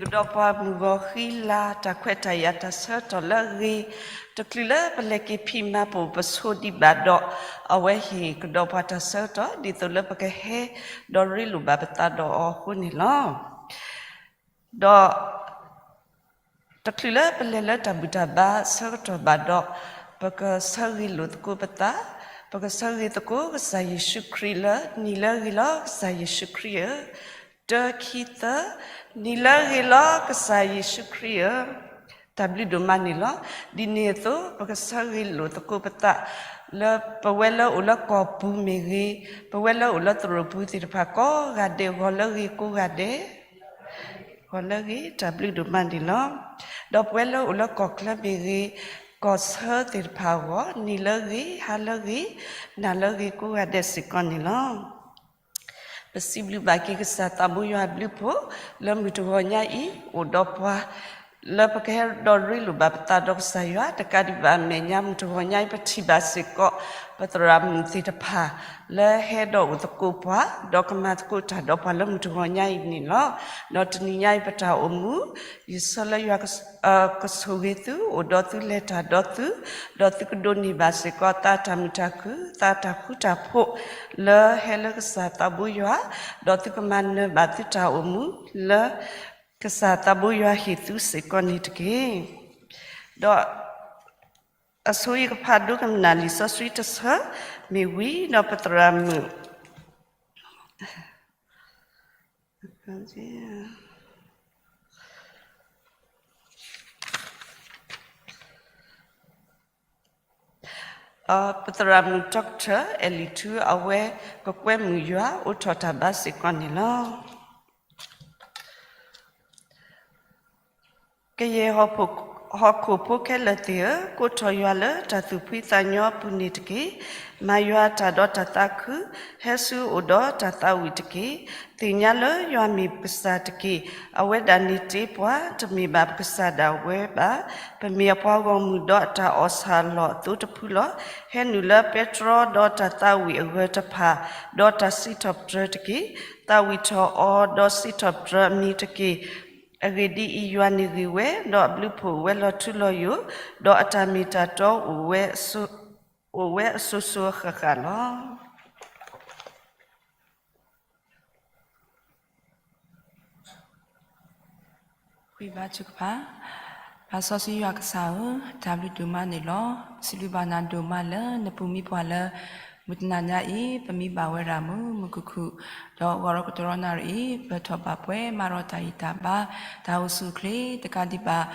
ကဒီးပှၤမုၢ်ဂီၤဃံလၤ တၢ်ခွဲးတၢ်ယာ် တၢ်ဆၢကတီၢ်လၢအဂ့ၤ, တချုးလၢပလဲၤက့ၤဖံးမၤပိာ်ပဆိဒံးဘၣ်ဒီး, အဝဲဟ့ၣ်ကဒီးပှၤတၢ်ဆၢကတီၢ် ဒ်သိးလၢပကဟဲဒီးရ့လိာ်ဘၣ်ပသးဒီးအီၤအဃိန့ၣ်လီၤ. ဒီး တချုးလၢပလဲၤလၢတၢ်ဘူၣ်တၢ်ဘါဆၢကတီၢ်ဘၣ်ဒီး, ပကဆၢဂ့ၤလိာ်သကိးပသး, ပကဆၢဂ့ၤသကိးကစၢ်ယ့ၣ်ၡူးခရံာ်လၢ နံၤလၢအဂ့ၤလီၤ ကစၢ်ယ့ၣ်ၡူးခရံာ်ဧၢ, တၢ ခံ သၢ, နံၤလၢအဂ့ၤလီၤ ကစၢ်ယ့ၣ်ၡူးခရံာ်ဧၢ, တၢ်ဘျုးဒိၣ်မးန့ၣ်လီၤ. ဒ်န့ၣ်အသိး ပကဆၢဂ့ၤလိာ်သကိးပသး လၢပဝဲလၢအိၣ်လၢကီၢ်ပူၤမ့ၢ်ဂ့ၤ, ပဝဲလၢအိၣ်လၢသရိာ်ပူၤသ့ၣ်တဖၣ်ကိးဂၤဒဲး ဂီၤလၢအဂ့ၤကိးဂၤဒဲး ဂီၤလၢအဂ့ၤ တၢ်ဘျုးဒိၣ်မးန့ၣ်လီၤ. ဒီးပဝဲလၢအိၣ်လၢကီၢ်ချၢမ့ၢ်ဂ့ၤ, ကီၢ်ဆၢသ့ၣ်တဖၣ်အဂီၢ် နံၤလၢအဂ့ၤ, ဟါလၢအဂ့ၤ, နၤလၢအဂ့ၤကိးဂၤဒဲးစ့ၢ်ကီးန့ၣ်လီၤ. ပစံးဘျုးဘၣ်က့ၤကစၢ်သးဘိယွၤအဘျုးအဖှိၣ် လၢမုၢ်တဂီၤညါအံၤ အိၣ်ဒီးပှၤ လၢပကဟဲဒီးရ့လိာ်ဘၣ်ပသးဒီးကစၢ်ယွၤ တကးဒံးဘၣ်အမဲာ်ညါ မုၢ်တဂီၤညါအံၤ ပထံၣ်ဘၣ်စ့ၢ်ကီး ပသရၣ်မုၣ်သ့ၣ်တဖၣ် လၢဟဲဒီးအိၣ်သကိးပှၤ ဒီးကမၤသကိးတၢ်ဒီးပှၤလၢမုၢ်တဂီၤညါအံၤန့ၣ်လီၤ. ဒီးတနံၤညါအံၤပတၢ်အိၣ်မူ ယဆၢလၢယွၤကဆိၣ်ဂ့ၤသု အိၣ်ဒီးသု လဲၤတၢ်ဒီးသု, ဒီးသုကဒိးန့ၢ်ဘၣ်စ့ၢ်ကီး သးတၢ်မုာ်တၢ်ခုၣ် သးတၢ်ဃူတၢ်ဖိး လၢဟဲလၢကစၢ်သးဘိယွၤ, ဒီးသုကမၤနၢၤဘၣ်သုတၢ်အိၣ်မူလၢ ကစၢ်သးဘိယွၤဟ့ၣ်သုစ့ၢ်ကီးန့ၣ်တက့ၢ်. ဒီးအဆိယကဖးဒိကနၣ်လံာ်စီဆှံတဆၢ မ့ၢ်ဝံၤဒီးပသရၣ်မုၣ် ပသရၣ်မုၣ် Doctor အဲလံၤထူ အဝဲကကွဲမုာ်ယွၤ အိးထီၣ်တၢ်ဘါစ့ၢ်ကီးန့ၣ်လီၤ. ကယဲၢ်ဟီၣ်ခိၣ်ဖိခဲလၢာ်သ့ၣ်ဧၢ, ကိးထီၣ်ယွၤလၢတၢ်သူၣ်ဖှံသးညီအပူၤန့ၣ်တက့ၢ်. မၤယွၤတၢ်ဒီးတၢ်သးခု, ဟဲဆူအအိၣ်ဒီးတၢ်သးဝံၣ်တက့ၢ်. သ့ၣ်ညါလၢယွၤမ့ၢ်ပကစၢ်တက့ၢ်. အဝဲဒၣ်န့ၢ်တ့ပှၤ, တမ့ၢ်ဘၣ်ပကစၢ်ဒၣ်ဝဲဘၣ်. ပမ့ၢ်အပှၤဂီၢ်မုၢ်ဒီးအတၢ်အီၣ်ဆၣ်လီၤအသိတဖုလီၤ. ဟဲနုာ်လၢပဲတြီဒီးတၢ်သးဝံၣ်အဂၢၢ်တဖၣ်, ဒီးတၢ်စံးထီၣ်ပတြၢၤတက့ၢ်. သးဝံၣ်ထီၣ်အီၤဒီးစံးထီၣ်ပတြၢၤအမံၤတက့ၢ်. အဂ့ၢ်ဒ်အံၤ, ယွၤန့ၣ်ဂ့ၤဝဲ, ဒီးအဘျုးအဖှိၣ်အိၣ်ဝဲလီၤထူလီၤယိာ်, ဒီးအတၢ်မ့ၢ်တၢ်တီအိၣ်ဝဲ, အိၣ်ဝဲအစိၤစိၤအဃၣ်ဃၣ်လီၤ. ဃ့ဘါထုကဖၣ်. ပၢ်စီဆှံယွၤကစၢ်ဧၢ, တၢ်ဘျုးဒိၣ်မးန့ၣ်လီၤ. စံးဘျုးဘၣ်နၤဒိၣ်မးလၢနပူၤမံပှၤလၢ မုၢ်တနၤညါအံၤ ပမံဘၣ်ဝဲဒၣ်မုာ်မုာ်ခုၣ်ခုၣ်, ဒီးဂီၤဒီးကတြီနၣ်ရံၣ်အံၤ ပထီၣ်ဘၣ်ပှဲၤမၤရီၤတၢ်ဂံၢ်တၢ်ဘါ, တၢ်အိၣ်ဆူၣ်အိၣ်ချ့တကးဒံးဘၣ်,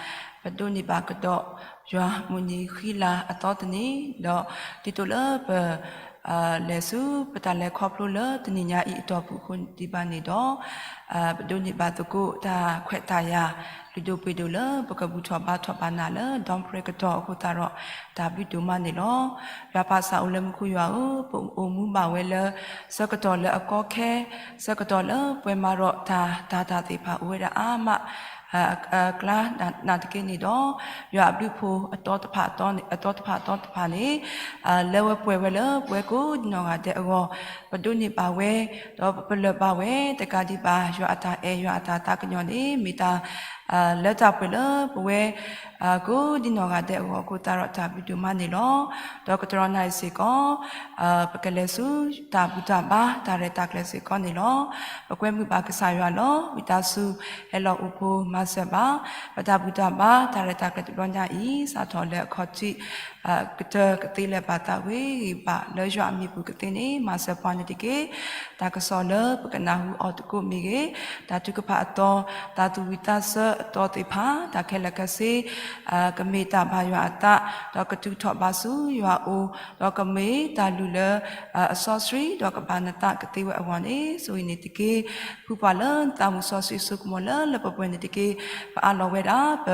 ပဒိးန့ၢ်ဘၣ်ကဒီး ယွၤမုၢ်နံၤဃံလၤအသီတနံၤ, ဒီးဒ်သိးလၢပ လဲၤဆူပတၢ်လဲၤခီဖျိလၢတနံၤညါအံၤအတီၢ်ပူၤအဃိဒံးဘၣ်န့ၣ်ဒီး, ပဒိးန့ၢ်ဘၣ်သကိးတၢ်ခွဲးတၢ်ယာ် လုၢ်ဒိၣ်ပှ့ၤဒိၣ်လၢပကဘူၣ်ထီၣ်ဘါထီၣ်ဘၣ်နၤလၢ ဒီမပျဲၢ်ကတီၢ်အဃိသတးဒီး တၢ်ဘျုးဒိၣ်မးန့ၣ်လီၤ. ယွၤပၢ်သးအိၣ်လၢမူခိၣ်ယွၤဧၢ, ပအိၣ်မူဘၣ်ဝဲလၢ ဆၢကတီၢ်လၢအကီခဲ, ဆၢကတီၢ်လၢပှဲၤမၤဒီးတၢ်တၤတၢ်သ့ၣ်တဖၣ် အိၣ်ဝဲဒၣ်အါမး အကျါနာ်သက့န့ၣ်ဒီး, ယွၤအဘျုးအဖှိၣ်အသီတဖၣ်အသီန့ၣ်, အသီတဖၣ်အသီတဖၣ်န့ၣ်, လၢဝဲပှဲၤဝဲလၢပဝဲကိးဒံနီၢ်ဂၤဒဲးအဂီၢ်, ပဒိးန့ၢ်ဘၣ်ဝဲ, ဒီးပလၢၢ်ဘၣ်ဝဲတကးဒံးဘၣ်, ယွၤအတၢ်အဲၣ် ယွၤအတၢ်သးကညီၤန့ၣ် မ့ၢ်တၢ် လၢတၢ်ပှဲၤလၢပဝဲ ကိးဒံနီၢ်ဂၤဒဲးအဂီၢ်အဃိသတးဒီး တၢ်ဘျုးဒိၣ်မးန့ၣ်လီၤ. ဒီးကတြီနၣ်ရံၣ်စ့ၢ်ကီး ပကလဲၤဆူတၢ်ဘူၣ်တၢ်ဘါ တၢ်ရဲၣ်တၢ်ကျဲၤစ့ၢ်ကီးန့ၣ်လီၤ. ပကွဲမုာ်ဘၣ်ကစၢ်ယွၤလီၤ. ဝံသးစူၤ ဟဲလီၤအိၣ်ဖှိၣ်မၤစၢၤဘၣ် ပတၢ်ဘူၣ်တၢ်ဘါ တၢ်ရဲၣ်တၢ်ကျဲၤတဘျီညါအံၤ စးထီၣ်လၢအခီၣ်ထံး ကတၢၢ်ကသ့လၢၤဘၣ်သးဝံၤဂံၢ်ဘါ လၢယွၤအမံၤပူၤကသ့န့ၣ် မၤစၢၤပှၤန့ၣ်တက့ၢ်. တၢ်ကစီၣ်လၢပကနၢ်ဟူအီၤသကိးမ့ၢ်ဂ့ၤ, တၢ်ထုကဖၣ်အသီ, တၢ်သူၣ်ဝံၣ်သးဆၢအသီသ့ၣ်တဖၣ်, တၢ်ခဲလၢာ်ခဲဆ့ ကမ့ၢ်တၢ်ဘၣ်ယွၤအသး, ဒီးကတုၤထီၣ်ဘၣ်ဆူယွၤအအိၣ်, ဒီးကမ့ၢ်တၢ်လုၢ်လၢအစီဆှံ, ဒီးကဘၣ်နသးကသ့ဝဲအဂီၢ်န့ၣ်, ဆိၣ်ဂ့ၤန့ၣ်တက့ၢ်. ဖုပှၤလၢနသးမုာ်စီဆှံအစိကမီၤလၢလၢပှဲၤပှဲၤန့ၣ်တက့ၢ်. ပအးလီၤဝဲဒၣ် ပ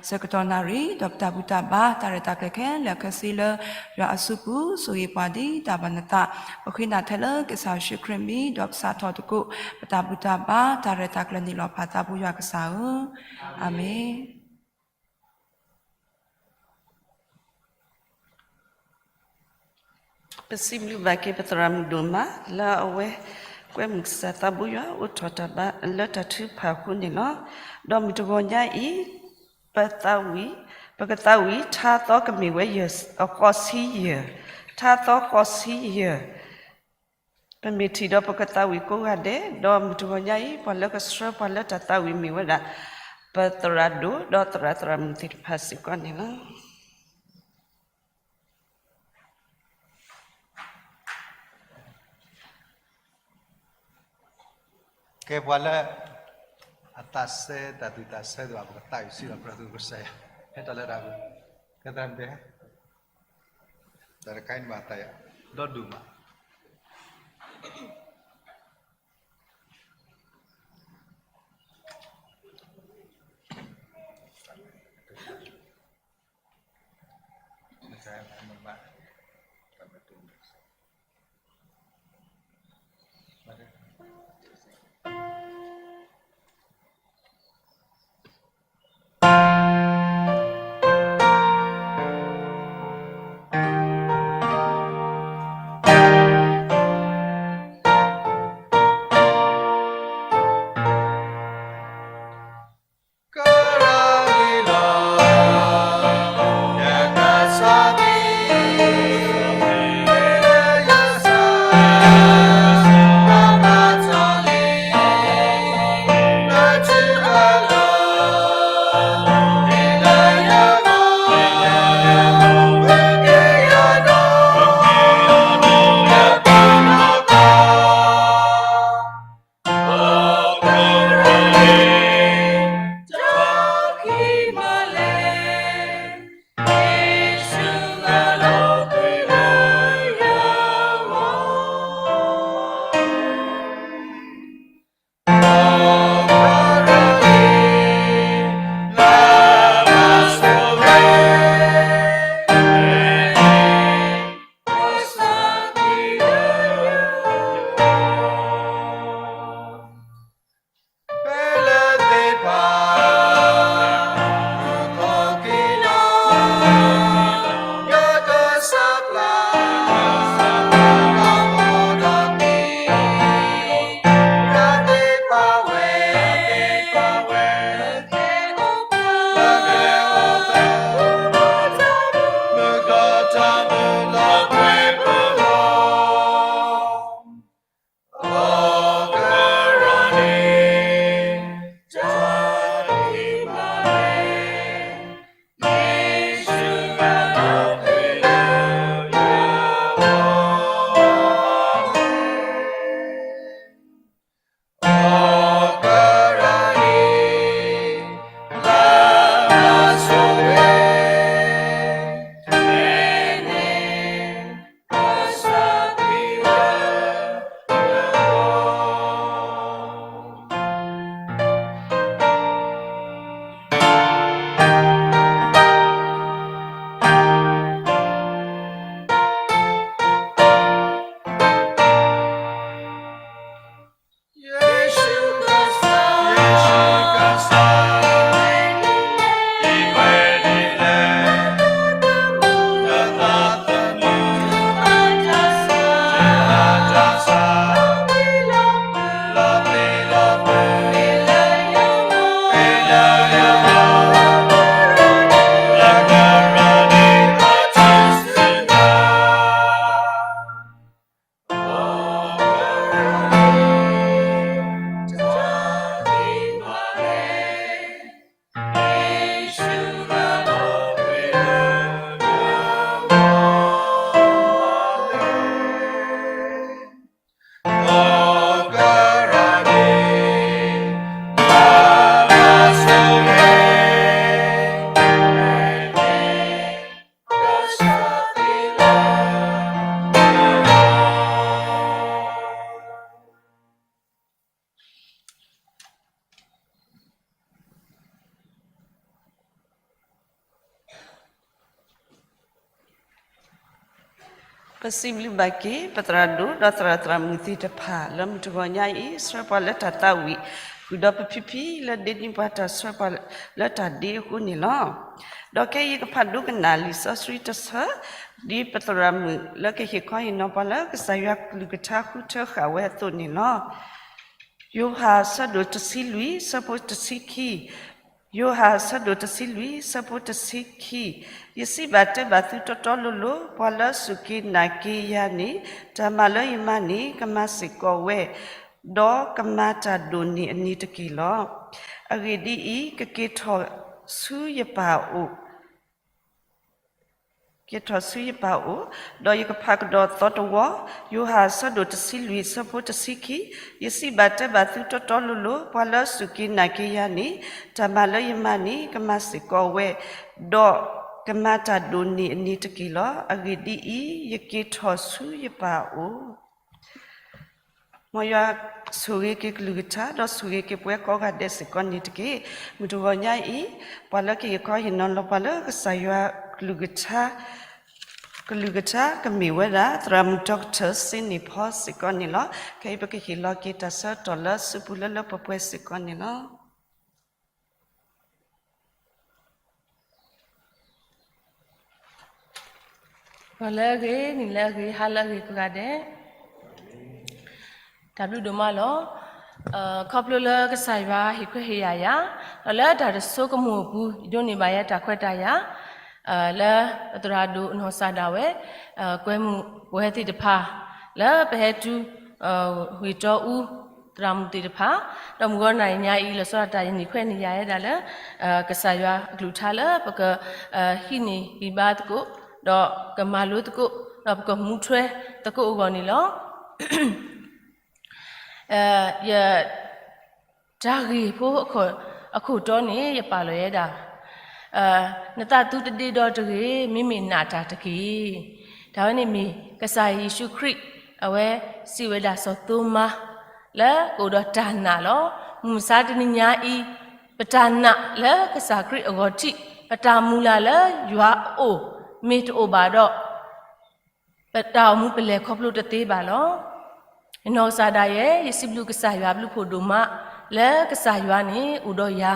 ဆၢကတီၢ်နၣ်ရံၣ်, ဒီးပတၢ်ဘူၣ်တၢ်ဘါ, တၢ်ရဲၣ်တၢ်ကျဲၤခဲလၢာ်ခဲဆ့လၢယွၤအစုပူၤ, ဆိၣ်ဂ့ၤပှၤဒ်တၢ်ဘၣ်နသး, ပဃ့နၤထဲလၢကစၢ်ယ့ၣ်ၡူးခရံာ်မံၤ, ဒီးပစးထီၣ်သကိး ပတၢ်ဘူၣ်တၢ်ဘါ, တၢ်ရဲၣ်တၢ်ကျဲၤန့ၣ်လီၤ. ပၢ်သးဘိယွၤကစၢ်ဧၢ, အၤမ့ၣ်. ပစံးဘျုးဘၣ်က့ၤပသရၣ်မုၣ်ဒိၣ်မး လၢအဝဲ ပကွဲမုာ်ကစၢ်သးဘိယွၤအိးထီၣ်တၢ်ဘါလၢတၢ်ထုကဖၣ်အဃိန့ၣ်လီၤ. ဒီးမုၢ်တဂီၤညါအံၤ ပသးဝံၣ်, ပကသးဝံၣ်ထါသီကမ့ၢ်ဝဲယဲၢ်, အဃိးဆံယဲၢ်, ထါသီဃိးဆံယဲၢ်, ပမ့ၢ်ထံၣ်ဒီးပကသးဝံၣ်ကိးဂၤဒဲး, ဒီးမုၢ်တဂီၤညါအံၤ ပှၤလၢကဆှၢပှၤလၢတၢ်သးဝံၣ်မ့ၢ်ဝဲဒၣ် ပသရၣ်ဒိၣ် ဒီးသရၣ်သရၣ်မုၣ်သ့ၣ်တဖၣ်စ့ၢ်ကီးန့ၣ်လီၤ. ကဲပှၤလၢ အသးစဲတၢ်သူၣ်တၢ်စဲသ့ၣ်တဖၣ် ပကသးဝံၣ်စံးဘျုးကစၢ်ယွၤ, ဟဲတၢ်လၢတၢ်ပူၤ, ကဲသရၣ်မုၣ်, တၢ်တခါအံၤန့ၣ်ဘၣ်သးယၤ ဒီဒူၣ်မး ပစံးဘျုးဘၣ်က့ၤ ပသရၣ်ဒိၣ် ဒီးသရၣ်သရၣ်မုၣ်သ့ၣ်တဖၣ် လၢမုၢ်တဂီၤညါအံၤ ဆှၢပှၤလၢတၢ်သးဝံၣ် ဃုာ်ဒီးပဖံဖံ လၢဒ့နံၤပှၤတၢ်ဆှၢပှၤလၢတၢ်ဒ့အဃိန့ၣ်လီၤ. ဒီးခဲအံၤယကဖးဒိကနၣ်လံာ်စီဆှံတဆၢ, ဒ်ပသရၣ်မုၣ်လၢကဟ့ၣ်ခီဟ့ၣ်နီၤပှၤလၢကစၢ်ယွၤကလုၢ်ကထါဃုထၢဃာ်ဝဲအသိးန့ၣ်လီၤ. ယိၤဟၣ်အဆၢဒိၣ်တဆံလွံၢ် ဆၢဖိတဆံခံ, ယိၤဟၣ်အဆၢဒိၣ်တဆံလွံၢ် ဆၢဖိတဆံခံ, ယစံးဘၣ်တဲဘၣ်သုတီတီလိၤလိၤ, ပှၤလၢစူၢ်က့ၤနာ်က့ၤယၤန့ၣ်, တၢ်မၤလၢယမၤန့ၣ် ကမၤစ့ၢ်ကီးဝဲ, ဒီးကမၤတၢ်ဒိၣ်န့ၢ်အန့ၣ်တက့ၢ်လီၤ. အဂ့ၢ်ဒ်အံၤ, ကက့ၤထီၣ်ဆူယပၢ်အိၣ် က့ၤထီၣ်ဆူယပၢ်အိၣ်, ဒီးယကဖးကဒီးသီတဝီ, ယိၤဟၣ်အဆၢဒိၣ်တဆံလွံၢ် ဆၢဖိတဆံခံ, ယစံးဘၣ်တဲဘၣ်သုတီတီလိၤလိၤ, ပှၤလၢစူၢ်က့ၤနာ်က့ၤယၤန့ၣ်, တၢ်မၤလၢယမၤန့ၣ် ကမၤစ့ၢ်ကီးဝဲ, ဒီးကမၤတၢ်ဒိၣ်န့ၢ်အန့ၣ်တက့ၢ်လီၤ. အဂ့ၢ်ဒ်အံၤ, ယက့ၤထီၣ်ဆူယပၢ်အိၣ် မ်ယွၤဆိၣ်ဂ့ၤက့ၤကလုၢ်ကထါ ဒီးဆိၣ်ဂ့ၤက့ၤပဝဲကိးဂၤဒဲးစ့ၢ်ကီးန့ၣ်တက့ၢ်. မုၢ်တဂီၤညါအံၤ, ပှၤလၢကဟ့ၣ်ခီဟ့ၣ်နီၤလီၤပှၤလၢကစၢ်ယွၤကလုၢ်ကထါ, ကလုၢ်ကထါကမ့ၢ်ဝဲဒၣ် သရၣ်မုၣ် Doctor စ့န့ၣ်ဖီစ့ၢ်ကီးန့ၣ်လီၤ. ခဲအံၤပကဟ့ၣ်လီၤက့ၤတၢ်ဆၢကတီၢ်လၢစုပူၤလၢလၢပှဲၤပှဲၤစ့ၢ်ကီးန့ၣ်လီၤ. ဂီၤလၢအဂ့ၤ, နံၤလၢအဂ့ၤ, ဟါလၢအဂ့ၤကိးဂၤဒဲး, တၢ်ဘျုးဒိၣ်မးလီၤ. ခီဖျိလၢကစၢ်ယွၤဟ့ၣ်ခွဲးဟ့ၣ်ယာ်ယၤ, ဒီးလၢတၢ်တဆိကမိၣ်အပူၤ ယဒိးန့ၢ်ဘၣ်ယဲတၢ်ခွဲးတၢ်ယာ် လၢပသရၣ်ဒိၣ်အနီၢ်ကစၢ်ဒၣ်ဝဲ, ကွဲမုာ်ပဝဲသ့ၣ်တဖၣ် လၢပဟဲတုၤ ဂ့ၢ်တီအူ သရၣ်မုၣ်သ့ၣ်တဖၣ်, ဒီးမုၢ်ဂီၤနၤအံၤညါအံၤ လီၤဆီဒၣ်တၢ် ယန့ၢ်ခွဲးန့ၢ်ယာ်ဝဲဒၣ်လၢ ကစၢ်ယွၤအကလုၢ်ကထါလၢပက ဟံးန့ၢ်ဂံၢ်ဘါသကိး, ဒီးကမၤလိသကိး, ဒီးပကမူထွဲသကိးအဂီၢ်န့ၣ်လီၤ. ယ တၢ်ဂ့ၢ်ဖိအခိၣ်တီန့ၣ် ယပာ်လီၤဝဲဒၣ်, နသးသုတဒ့ဒီတဂ့ၤ, မ့မ့ၢ်နာ်တၢ်တက့ၢ်. တၢ်ဝဲန့ၣ်မ့ၢ်ကစၢ်ယ့ၣ်ၡူးခရံာ် အဝဲစံးဝဲဒၣ်စီၤသိမါ လၢကအိၣ်ဒီးတၢ်နာ်လီၤ. မုၢ်မဆါတနံၤညါအံၤ, ပတၢ်နာ်လၢကစၢ်ခရံာ်အဂီၢ်ထံး, ပတၢ်မုၢ်လၢ်လၢယွၤအအိၣ် မ့ၢ်တအိၣ်ဘၣ်ဒီး ပတၢ်အိၣ်မူပလဲၤခီဖျိတသ့ဘၣ်လီၤ. ယနီၢ်ကစၢ်ဒၣ်ယဲ, ယစံးဘျုးကစၢ်ယွၤဘျုးဖှိၣ်ဒိၣ်မး လၢကစၢ်ယွၤန့ၣ်အိၣ်ဒီးယၤ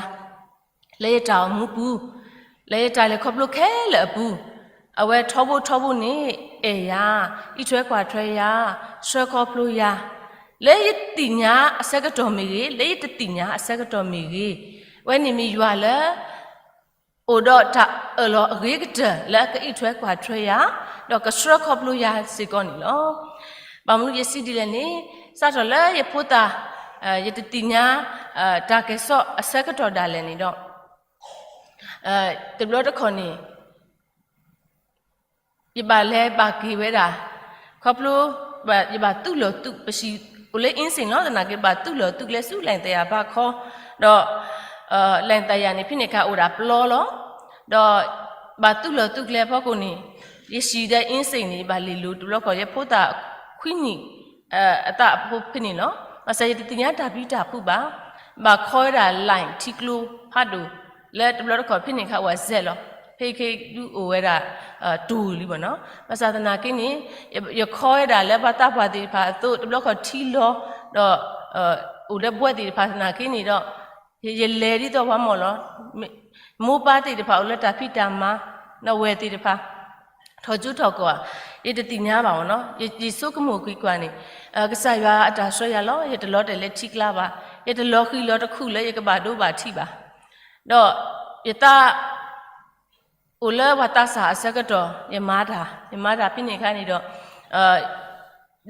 လၢယတၢ်အိၣ်မူပူၤ, လၢယတၢ်လဲၤခီဖျိခဲလၢာ်အပူၤ, အဝဲထီဘိထီဘိန့ၣ် အဲၣ်ယၤ, အံးထွဲကွၢ်ထွဲယၤ, ဆှၢခီဖျိယၤ, လၢယသ့ၣ်ညါအဆၢကတီၢ်မ့ၢ်ဂ့ၤ, လၢယတသ့ၣ်ညါအဆၢကတီၢ်မ့ၢ်ဂ့ၤ, အဝဲန့ၣ်မ့ၢ်ယွၤလၢ အိၣ်ဒီးတၢ်အၢၣ်လီၤအဂ့ၤကတၢၢ်လၢအကအံးထွဲကွၢ်ထွဲယၤ, ဒီးကဆှၢခီဖျိယၤစ့ၢ်ကီးန့ၣ်လီၤ. ဘၣ်မနုၤယစံးဒ်လဲၣ်န့ၣ်, စးထီၣ်လၢယဖိသၣ် ယတသ့ၣ်ညါ တၢ်ကဲၤစိာ်အဆၢကတီၢ်ဒၣ်လဲာ်န့ၣ်ဒီး, တဘျီတခီၣ်န့ၣ် ယဘၣ်လဲၤဘၣ်က့ၤဝဲဒၣ်, ခီဖျိ ယဘၣ်သူၣ်လီၤသူၣ် ပစံးအိၣ်လၢ အင်းစိန် လီၤ, သနာ်က့ ဘၣ်သူၣ်လီၤသူၣ်ကျဲဆူလဲၣ်သယၣ်ဖးခီ, ဒီး လဲၣ်သယၣ်န့ၣ် ဖဲန့ၣ်အခါအိၣ်ဒၣ်ပျီလီၤ, ဒီး ဘၣ်သူၣ်လီၤသူၣ်ကျဲအဖီခိၣ်န့ၣ်, ယစံးဒီး အင်းစိန် န့ၣ် ယဘၣ်လဲၤလိၤတဘျီခီၣ် ယဖိသၣ်ခွံနံၣ် အသးအဖီခိၣ်ဖဲန့ၣ်လီၤ. ဘၣ်ဆၣ်ယတသ့ၣ်ညါတၢ်ဘျုးတၢ်ဖှိၣ်ဘၣ်, ဘၣ်ခီဝဲဒၣ် လိုင်း ထံကျိဖးဒိၣ်, လၢတဘျီတခီၣ်ဖဲန့ၣ်အခါ ဝဲစဲးလီၤ, ဖဲခဲဒုးအိၣ်ဝဲဒၣ် တိၢ်လံဘၣ်နီၤ. ဘၣ်ဆၣ်သနာ်က့န့ၣ်, ယခီဝဲဒၣ်လၢပှၤသးပှၢ်သ့ၣ်တဖၣ်အသိး တဘျီခီၣ်ထံလီၤ, ဒီး အိၣ်လၢဘှဲသ့ၣ်တဖၣ်သနာ်က့န့ၣ်ဒီး, ယလဲၤဒ်သိးပှၤမၢလီၤ. မိၢ်ပၢ်သ့ၣ်တဖၣ်အိၣ်လၢတၢ်ဖံးတၢ်မၤ, ဒီးဝဲၢ်သ့ၣ်တဖၣ် ထီၣ်ကၠိထီၣ်ကီၢ်ဧါ, ယတသ့ၣ်ညါဘၣ်မၢနီၤ. ယဆိကမိၣ်ကွံာ်ကွၢ်န့ၣ်, ကစၢ်ယွၤအတၢ်ဆှၢယၤလီၤ. ယတလီၤတဲာ်လၢထံကျါဘၣ်, ယတလီၤဃံၤလီၤတခူၣ်လၢယကဘၣ်ဒိဘၣ်ထံးဘၣ်, ဒီးယသး အိၣ်လၢပှၤသးစၢ်အဆၢကတီၢ် ယမၤတၢ်, ယမၤတၢ်ဖဲန့ၣ်အခါန့ၣ်ဒီး,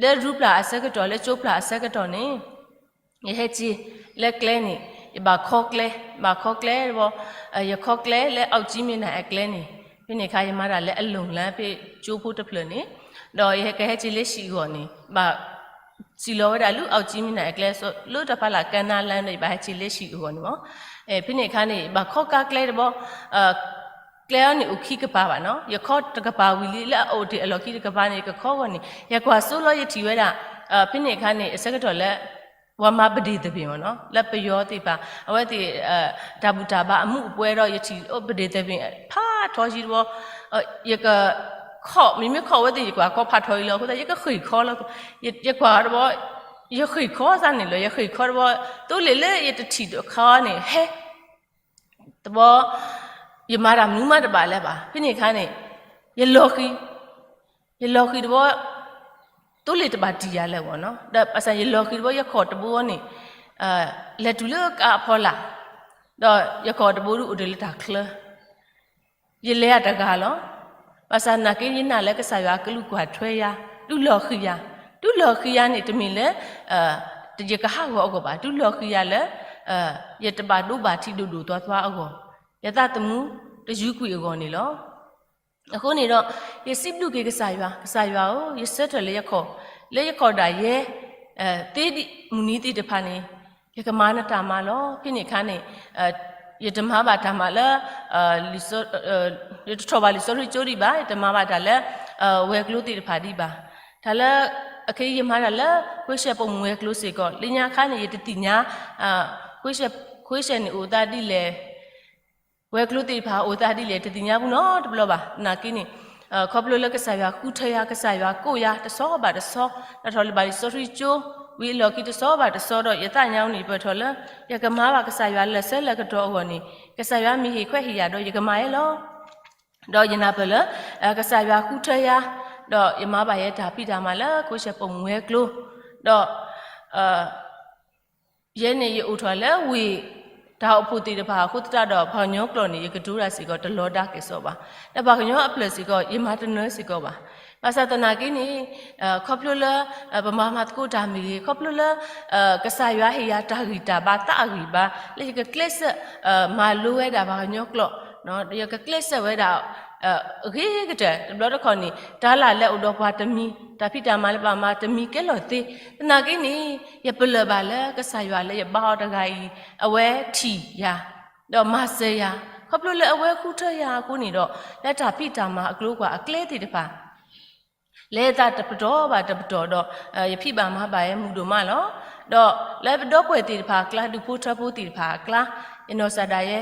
လၢရူပျၢ်အဆၢကတီၢ် လၢကၠိပျၢ်အဆၢကတီၢ်န့ၣ်, ယဟဲက့ၤလၢကျဲန့ၣ်, ယဘၣ်ခီကျဲ, ဘၣ်ခီကျဲတဘျီ, ယခီကျဲလၢ အောက်ကြီးမြစ်နံ အကျဲန့ၣ်, ဖဲန့ၣ်အခါ ယမၤတၢ်လၢအလူင်လၢ ဖဲကၠိဖိတဖျၢၣ်န့ၣ်, ဒီးယကဟဲက့ၤလၢဟံၣ်အဂီၢ်န့ၣ်, ဘၣ်စံၣ်လီၤဝဲဒၣ်လၢ အောက်ကြီးမြစ်နံ အကျဲ, လၢတၢ်ဖးလၢ်ကနါလၢန့ၣ် ယဘၣ်ဟဲက့ၤလၢဟံၣ်အဂီၢ်န့ၣ်မၢ. ဖဲန့ၣ်အခါန့ၣ် ဘၣ်ခီကါကျဲတဘျီ, ကျဲအံၤန့ၣ်အိၣ်ခံကပၤဘၣ်နီၤ, ယခီတကပၤဝံၤလံ, လၢအအိၣ်တ့ၢ်အလီၢ်ခံတကပၤန့ၣ် ယကခီအဂီၢ်န့ၣ်, ယကွၢ်စိလီၤယထံၣ်ဝဲဒၣ်, ဖဲန့ၣ်အခါန့ၣ် အဆၢကတီၢ်လၢ ပှၤမၤပဒ့ၣ်သဘ့ၣ်မၢနီၤ, လၢပယီၤသ့ၣ်တဖၣ် အဝဲသ့ၣ် တၢ်ဘူၣ်တၢ်ဘါအမူးအပွဲဒီး ယထံၣ်ပဒ့ၣ်သဘ့ၣ်ဖးထီယံၤတဘျီ, ယကခီၣ်, မ့မ့ၢ်ခီၣ်ဝဲသ့ၣ် ယကွၢ်ခီၣ်ဖးထီယံၤလီၤ, အဃိသတး ယကဃ့ၢ်ခီလီၤ, ယကွၢ်တဘျီ, ယဃ့ၢ်ခီသးန့ၣ်လီၤ, ယဃ့ၢ်ခီတဘျီ, သိလ့ၣ်လၢယတထံၣ်တခါန့ၣ် ဟဲ တဘျီ ယမၤတၢ်မနုၤမးတဘၣ်လၢၤဘၣ်. ဖဲန့ၣ်အခါန့ၣ် ယလီၤဃံၤ, ယလီၤဃံၤတဘျီ သိလ့ၣ်တဘၣ်တံၢ်ယၤလၢၤဘၣ်နီၤ. ဒီးဘၣ်ဆၣ်ယလီၤဃံၤတဘျီ ယခီၣ်တဘိန့ၣ် လဲၤတုၤလၢကအဖီလာ်, ဒီးယခီၣ်တဘိဒုးအိၣ်တ့ၢ်လၢတၢ်ချၢ ယလဲၤယၤတဂၤလီၤ. ဘၣ်ဆၣ်သနာ်က့ ယနာ်လၢကစၢ်ယွၤကလူးကွၢ်ထွဲယၤ, ဒုးလီၤဃံၤယၤ, ဒုးလီၤဃံၤယၤန့ၣ် တမ့ၢ်လၢ ယကဟးဂီၤအဂီၢ်ဘၣ်, ဒုးလီၤဃံၤယၤလၢ ယတဘၣ်ဒိဘၣ်ထံးဒိၣ်ဒိၣ်သွါသွါအဂီၢ်, ယသးသမူတယုၢ်ကွံာ်အဂီၢ်န့ၣ်လီၤ. အဃိန့ၣ်ဒီး ယစံးဘျုးက့ၤကစၢ်ယွၤ, ကစၢ်ယွၤဧၢ, ယဆၢထၢၣ်လၢယခီၣ်, လၢယခီၣ်ဒၣ်ယဲ သ့ဒ်မုၢ်နံၤသ့ၣ်တဖၣ်န့ၣ် ယကမၤနတၢ်မၤလီၤ. ဖဲန့ၣ်အခါန့ၣ် ယတမၤဘၣ်တၢ်မၤလၢ ယတထီၣ်ဘၣ်လံာ်စီဆှံကၠိဒံးဘၣ်, ယတမၤဘၣ်တၢ်လၢ ဝဲၤကျိၤသ့ၣ်တဖၣ်ဒံးဘၣ်. တၢ်လၢ အခဲအံၤယမၤတၢ်လၢ ခွ့ရှဲၣ်ပိာ်မုၣ်ဝဲၤကျိၤစ့ၢ်ကီး, လၢညါအခါန့ၣ် ယတသ့ၣ်ညါ ခွ့ရှဲၣ်န့ၣ်အိၣ်သးဒ်လဲၣ်, ဝဲၤကျိၤသ့ၣ်တဖၣ်အိၣ်သးဒ်လဲၣ် တသ့ၣ်ညါဘူးနီတဘျီဘၣ်. သနာ်က့န့ၣ် ခီဖျိလၢကစၢ်ယွၤဃုထၢယၤ, ကစၢ်ယွၤကိးယၤတဆီဘၣ်တဆီ, နထီၣ်လၢဘၣ်လံာ်စီဆှံကၠိ ဝံၤအလီၢ်ခံတဆီဘၣ်တဆီဒီး ယသးညါအီၤန့ၣ် ယပၢၢ်ထီၣ်လၢ ယကမၤဘၣ်ကစၢ်ယွၤလၢာ်ဆၢလၢာ်ကတီၢ်အဂီၢ်န့ၣ် ကစၢ်ယွၤမ့ၢ်ဟ့ၣ်ခွဲးဟ့ၣ်ယာ်ဒီး ယကမၤယဲလီၤ. ဒီးယနၢ်ပၢၢ်လၢ ကစၢ်ယွၤဃုထၢယၤ, ဒီးယမၤဘၣ်ယဲတၢ်ဖံးတၢ်မၤလၢ ခွ့ရှဲၣ်ပိာ်မုၣ်ဝဲၤကျိၤ, ဒီး ယဲန့ၣ်ယအိၣ်ထီၣ်လၢဝ့ၢ်တၢ်အိၣ်ဖှိၣ်သ့ၣ်တဖၣ်အဃိသတးဒီး ပှၤကညီကျိာ်န့ၣ် ယကတိၤတၢ်စ့ၢ်ကီးတလီၤဒါက့ၤစီဘၣ်. ဒီးပှၤကညီအဖျၢၣ်စ့ၢ်ကီး ယမၤတနၢၤစ့ၢ်ကီးဘၣ်. ဘၣ်ဆၣ်သနာ်က့န့ၣ် ခီဖျိလၢ ပမၤမၤသကိးတၢ်မ့ၢ်ဂ့ၤ, ခီဖျိလၢ ကစၢ်ယွၤဟ့ၣ်ယၤတၢ်ဂံၢ်တၢ်ဘါသးအဂံၢ်ဘါ လၢယကကျဲးစၢး မၤလိဝဲဒၣ်ပှၤကညီကျိာ်, ယကကျဲးစၢးဝဲဒၣ် အဂ့ၤကတၢၢ် တဘျီတခီၣ်န့ၣ် တၢ်လၢ်လၢအိၣ်ဒီးပှၤတမံၤ, တၢ်ဖံးတၢ်မၤလၢပမၤတမံၤကဲလီၤသ့. သနာ်က့န့ၣ် ယပလၢၢ်ဘၣ်လၢကစၢ်ယွၤလၢယဘါအီၤတဂၤအံၤ အဝဲထံၣ်ယၤ ဒီးမၤစၢၤယၤ, ခီဖျိလၢအဝဲဃုထၢယၤအဃိန့ၣ်ဒီး လၢတၢ်ဖံးတၢ်မၤအကျိၤအကွာ်အကျဲသ့ၣ်တဖၣ် လဲၤသးတပတီၢ်ဘၣ်တပတီၢ်ဒီး ယဖံးဘၣ်မၤဘၣ်ယဲမုာ်ဒိၣ်မးလီၤ. ဒီးလၢပဒီပုၢ်ဝဲၢ်သ့ၣ်တဖၣ်အကျါ, ဒူၣ်ဖိထၢဖိသ့ၣ်တဖၣ်အကျါ, ယနီၢ်ကစၢ်ဒၣ်ယဲ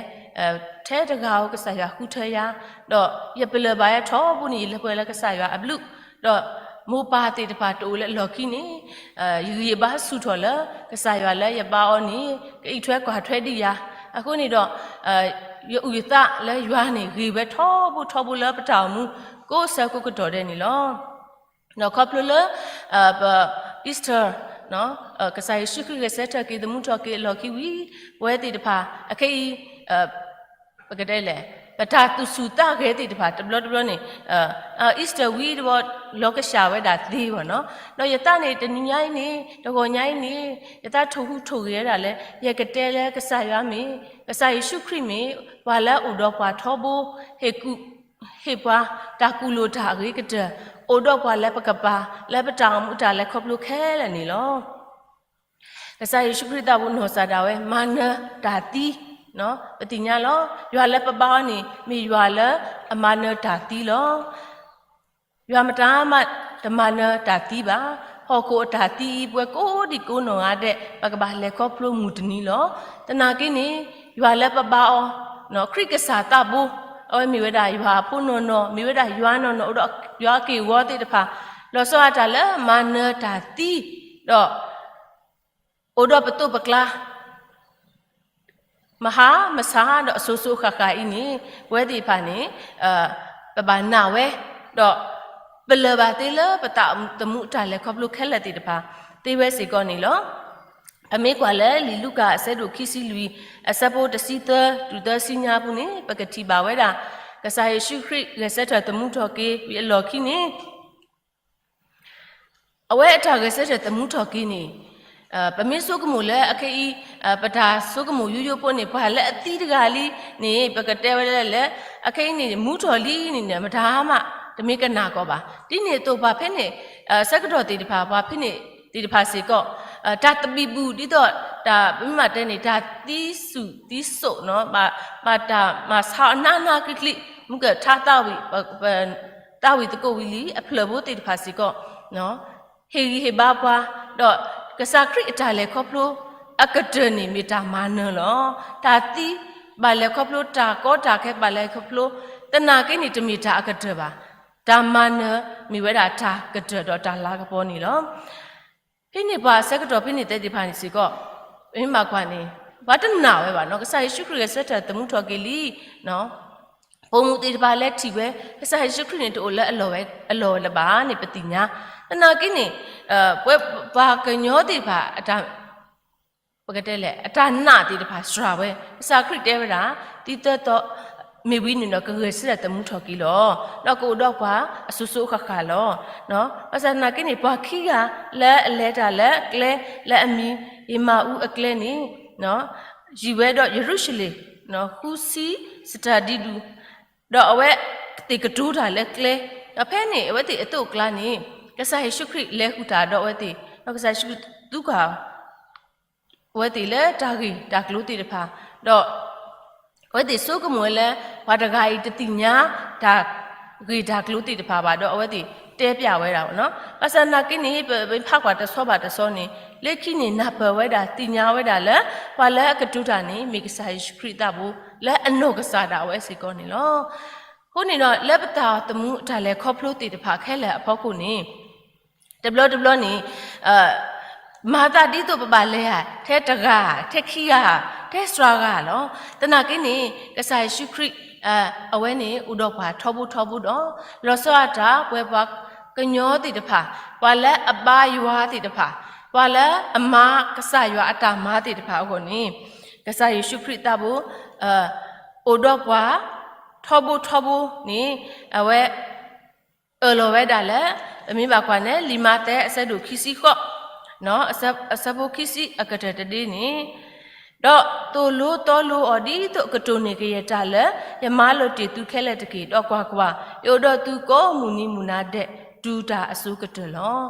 ထဲတဂၤဧိၤကစၢ်ယွၤဃုထၢယၤ, ဒီးယပလၢၢ်ဘၣ်ယဲထီဘိန့ၣ် ယလဲၤပှဲၤလၢကစၢ်ယွၤအဘျုး, ဒီးမိၢ်ပၢ်သ့ၣ်တဖၣ်တအိၣ်လၢအလီၢ်ခံန့ၣ် ယဂံၢ်ယဘါဆူၣ်ထီၣ်လၢ ကစၢ်ယွၤလၢယဘါအီၤန့ၣ် ကအံးထွဲကွၢ်ထွဲဒံးယၤ, အဃိန့ၣ်ဒီး ယအုၣ်ယသးလၢယွၤန့ၣ် ဂ့ၤဝဲထီဘိထီဘိလၢပတၢ်အိၣ်မူ ကိးဆၢကိးကတီၢ်ဒဲးန့ၣ်လီၤ. ဒီးခီဖျိလၢ ပ Easter ကစၢ်ယ့ၣ်ၡူးခရံာ်ဂဲၤဆၢထၢၣ်က့ၤသမူထီၣ်က့ၤအလီၢ်ခံဝံၤ ပဝဲသ့ၣ်တဖၣ် အခဲအံၤ ပကတဲလဲၣ် ပတၢ်သူၣ်ဆူၣ်သးဂဲၤသ့ၣ်တဖၣ် တဘျီတဘျီန့ၣ် Easter ဝံၤတဘျီ လီၤကဆှၣ်ဝဲဒၣ်သ့ဘၣ်နီၤ. ဒီးယသးန့ၣ် တနံၤညါအံၤန့ၣ် တဂီၤညါအံၤန့ၣ် ယသးထိၣ်ဟူးထိၣ်ဂဲၤဝဲဒၣ်လၢ ယကတဲလၢကစၢ်ယွၤမ့ၢ် ကစၢ်ယ့ၣ်ၡူးခရံာ်မ့ၢ် ပှၤလၢအအိၣ်ဒီးပှၤထီဘိ ဟ့ၣ်ကူၣ် ဟ့ၣ်ပှၤတၢ်ကူၣ်လိာ်တၢ်အဂ့ၤကတၢၢ် အိၣ်ဒီးပှၤလၢပကပၤ လၢပတၢ်အိၣ်မူတၢ်လဲၤခီဖျိခဲလၢာ်န့ၣ်လီၤ. ကစၢ်ယ့ၣ်ၡူးခရံာ်သးပူၤနီၢ်ကစၢ်ဒၣ်ဝဲ မၤနၢၤတၢ်သံ, ပသ့ၣ်ညါလီၤ. ယွၤလၢပဘါအီၤန့ၣ် မ့ၢ်ယွၤလၢအမၤနၢၤတၢ်သံလီၤ. ယွၤမတၤမးတမၤနၢၤတၢ်သံဘၣ်. ဟီၣ်ခိၣ်အတၢ်သံအံၤ ပှဲၤကိးဒံကိးနီၢ်ဂၤဒဲး ပကဘၣ်လဲၤခီဖျိမုၢ်တနံၤလီၤ. သနာ်က့န့ၣ် ယွၤလၢပဘါအီၤ ခရံာ်ကစၢ်သးဘိ အဝဲမ့ၢ်ဝဲဒၣ်ယွၤအဖိနီၢ်နီၢ် မ့ၢ်ဝဲဒၣ်ယွၤနီၢ်နီၢ် အိၣ်ဒီးယွၤအက့ၢ်အဂီၤသ့ၣ်တဖၣ် လီၤဆီဒၣ်တၢ်လၢမၤနၢၤတၢ်သံ ဒီး အိၣ်ဒီးပသိးပကျါ မဟါမဆါဒီးအစိၤစိၤဃၣ်ဃၣ်အံၤန့ၣ် ပဝဲသ့ၣ်တဖၣ်န့ၣ် ပဘၣ်နာ်ဝဲ ဒီးပလၢၢ်ဘၣ်သ့လၢပသးသမူတၢ်လဲၤခီဖျိခဲလၢာ်သ့ၣ်တဖၣ် သ့ဝဲစ့ၢ်ကီးန့ၣ်လီၤ. ပမ့ၢ်ကွၢ်လၢလံာ်လူၤကၣ်အဆၢဒိၣ်ခံဆံလွံၢ် အဆၢဖိတဆံသၢ တုၤသၢဆံညါအပူၤန့ၣ် ပကထံၣ်ဘၣ်ဝဲဒၣ် ကစၢ်ယ့ၣ်ၡူးခရံာ်ဂဲၤဆၢထၢၣ်သမူထီၣ်က့ၤဝံၤအလီၢ်ခံန့ၣ် အဝဲအတၢ်ဂဲၤဆၢထၢၣ်သမူထီၣ်က့ၤန့ၣ် ပမ့ၢ်ဆိကမိၣ်လၢအခဲအံၤ ပတၢ်ဆိကမိၣ်ယိယိဖိန့ၣ် ပှၤလၢအသံတဂၤလံန့ၣ် ပကတဲဝဲလၢ အခဲအံၤန့ၣ် မူထီၣ်လံန့ၣ် မတၤမး တမ့ၢ်ကနၣ်ကီးဘၣ်. ဒ်န့ၣ်အသိး ပှၤဖဲန့ၣ် ဆၢကတီၢ်သ့ၣ်တဖၣ် ပှၤဖဲန့ၣ်သ့ၣ်တဖၣ်စ့ၢ်ကီး တၢ်သဘံၣ်ဘုၣ်ဒ်သိး တၢ်ပမ့ၢ်တဲန့ၣ် တၢ်သံစူၣ်သံစိးနီၤ ဘၣ်တၢ်မၤဆါအီၤနးနးကျံးကျံး မုၢ်ကထါသးဝံၣ် သးဝံၣ်သကိးဝံၤလံ အဖျၢၣ်ဖိသ့ၣ်တဖၣ်စ့ၢ်ကီး ဟ့ၣ်ဂံၢ်ဟ့ၣ်ဘါပှၤ ဒီးကစၢ်ခရံာ်အတၢ်လဲၤခီဖျိအကတၢၢ်န့ၣ် မ့ၢ်တၢ်မၤနၢၤလီၤ. တၢ်သံဘၣ်လဲၤခီဖျိ တၢ်ကီတၢ်ခဲဘၣ်လဲၤခီဖျိ သနာ်က့န့ၣ် တမ့ၢ်တၢ်အကတၢၢ်ဘၣ်. တၢ်မၤနၢၤမ့ၢ်ဝဲဒၣ်တၢ်ကတၢၢ်ဒီးတၢ်လၤကပီၤန့ၣ်လီၤ. ဖဲန့ၣ်ပှၤဆၢကတီၢ်ဖဲန့ၣ်သ့ၣ်တဖၣ်န့ၣ်စ့ၢ်ကီး ပမ့ၢ်ဘၣ်ကွၢ်န့ၣ် ပှၤတနာ်ဝဲဘၣ်နီၤ ကစၢ်ယ့ၣ်ၡူးခရံာ်ဂဲၤဆၢထၢၣ်သမူထီၣ်က့ၤလံ ပိာ်မုၣ်သ့ၣ်တဖၣ်လဲၤထံၣ်ဝဲ ကစၢ်ယ့ၣ်ၡူးခရံာ်န့ၣ် တအိၣ်လၢအလီၢ်ဝဲ အလီၢ်လၢၤဘၣ်န့ၣ် ပသ့ၣ်ညါ. သနာ်က့န့ၣ် ပှၤကညီသ့ၣ်တဖၣ် ပကတဲလဲၣ် အတၢ်နာ်သ့ၣ်တဖၣ်စှၤဝဲ, ကစၢ်ခရံာ်တဲဝဲဒၣ် သံသၢသီမ့ၢ်ဝံၤန့ၣ်ဒီး ကဂဲၤဆၢထၢၣ်သမူထီၣ်က့ၤလီၤ. ဒီးကအိၣ်ဒီးပှၤအစိၤစိၤအဃၣ်ဃၣ်လီၤ. ဘၣ်ဆၣ်သနာ်က့န့ၣ် ပှၤခံဂၤလၢအလဲၤတၢ်လၢအကျဲ လၢအမံၤအ့မၤအူအကျဲန့ၣ် ယံာ်ဝဲဒီးယရူၤၡလ့ၣ် ဃုဆံစတၢဒံဒူၣ်, ဒီးအဝဲသ့ၣ်ကတိၤတၢ်လၢကျဲ, ဒီးဖဲန့ၣ် အဝဲသ့ၣ်အသိးအကျါန့ၣ် ကစၢ်ယ့ၣ်ၡူးခရံာ်လဲၤဃုာ်တၢ်ဒီးအဝဲသ့ၣ်, ဒီးကစၢ်ယ့ၣ်ၡူးခရံာ်သူကွၢ် အဝဲသ့ၣ်လၢတၢ်ဂ့ၢ်တၢ်ကျိၤသ့ၣ်တဖၣ်, ဒီးအဝဲသ့ၣ်ဆိကမိၣ်ဝဲလၢ ပှၤတဂၤအံၤတသ့ၣ်ညါတၢ်ဂ့ၢ်တၢ်ကျိၤသ့ၣ်တဖၣ်ဘၣ်, ဒီးအဝဲသ့ၣ်တဲပျးဝဲဒၣ်ဘၣ်နီၤ. ဘၣ်ဆၣ်သနာ်က့န့ၣ် ပဖးကွၢ်တဆီဘၣ်တဆီန့ၣ် လၢခံန့ၣ် နၢ်ပၢၢ်ဝဲဒၣ် သ့ၣ်ညါဝဲဒၣ်လၢ ပှၤလၢအကတိၤတၢ်န့ၣ် မ့ၢ်ကစၢ်ယ့ၣ်ၡူးခရံာ်သးဘိ လၢအနီၢ်ကစၢ်ဒၣ်ဝဲစ့ၢ်ကီးန့ၣ်လီၤ. အဃိန့ၣ်ဒီး လၢပတၢ်သမူအတၢ်လဲၤခီဖျိသ့ၣ်တဖၣ်ခဲလၢာ်အဖီခိၣ်န့ၣ် တဘျီတဘျီန့ၣ် မၤသးဒ်သိးပဘၣ်လဲၤဧါ ထဲတဂၤ, ထဲခံဂၤ, ထဲစှၤဂၤလီၤ. သနာ်က့န့ၣ် ကစၢ်ယ့ၣ်ၡူးခရံာ် အဝဲန့ၣ်အိၣ်ဒီးပှၤထီဘိထီဘိဒီး လီၤဆီဒၣ်တၢ် ပှၤပှၤကညီသ့ၣ်တဖၣ်, ပှၤလၢအဘါယွၤသ့ၣ်တဖၣ်, ပှၤလၢအမၤကစၢ်ယွၤအတၢ်မၤသ့ၣ်တဖၣ်အဂီၢ်န့ၣ် ကစၢ်ယ့ၣ်ၡူးခရံာ်သးဘိ အိၣ်ဒီးပှၤ ထီဘိထီဘိန့ၣ် အဝဲ အၢၣ်လီၤဝဲဒၣ်လၢ ပမ့ၢ်ဘၣ်ကွၢ်န့ၣ် လံာ်မးသဲအဆၢဒိၣ်ခံဆံဃိး အဆၢဖိခံဆံအကတၢၢ်တဒ့န့ၣ်, ဒီးသိၣ်လိသီလိအီၤဒ်သိးအကတိၢ်န့ၢ်ကယဲၢ်တၢ်လၢ ယမၤလိာ်တ့ၢ်သုခဲလၢာ်တက့ၢ်. ဒီးကွၢ်ကွၢ်, ယအိၣ်ဒီးသုကိးမုၢ်နံၤမုၢ်နၤဒဲး တုၤတၢ်အစိၤကတၢၢ်လီၤ.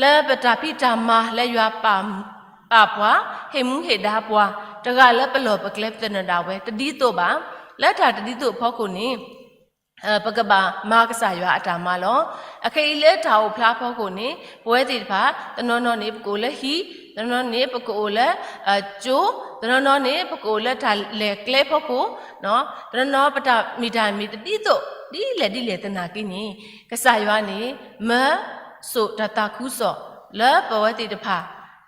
လၢပတၢ်ဖံးတၢ်မၤလၢယွၤပာ်ပှၤ, ဟ့ၣ်မူဟ့ၣ်ဒါပှၤ, တဂၤလၢပလီၢ်ပကျဲပသနၢၣ်ဒၣ်ဝဲ တဒ်သိးဘၣ်, လၢတၢ်တဒ်သိးအဖီခိၣ်န့ၣ် ပကဘၣ်မၤကစၢ်ယွၤအတၢ်မၤလီၤ. အခဲအံၤလၢတၢ်အိၣ်ဖျါအဖီခိၣ်န့ၣ် ပဝဲသ့ၣ်တဖၣ် တနီၤနီၤန့ၣ် ပကအိၣ်လၢဟံၣ်, တနီၤနီၤန့ၣ် ပကအိၣ်လၢ ကၠိ, တနီၤနီၤန့ၣ် ပကအိၣ်လၢတၢ်လဲၤကျဲဖီခိၣ်, တနီၤနီၤပတၢ်မ့ၢ်တၢ်မ့ၢ်တဒ်သိး ဒ်လဲၣ်ဒ်လဲၣ်သနာ်က့န့ၣ် ကစၢ်ယွၤန့ၣ် မၢစိာ်တၢ်သးခုကစီၣ်လၢပဝဲသ့ၣ်တဖၣ်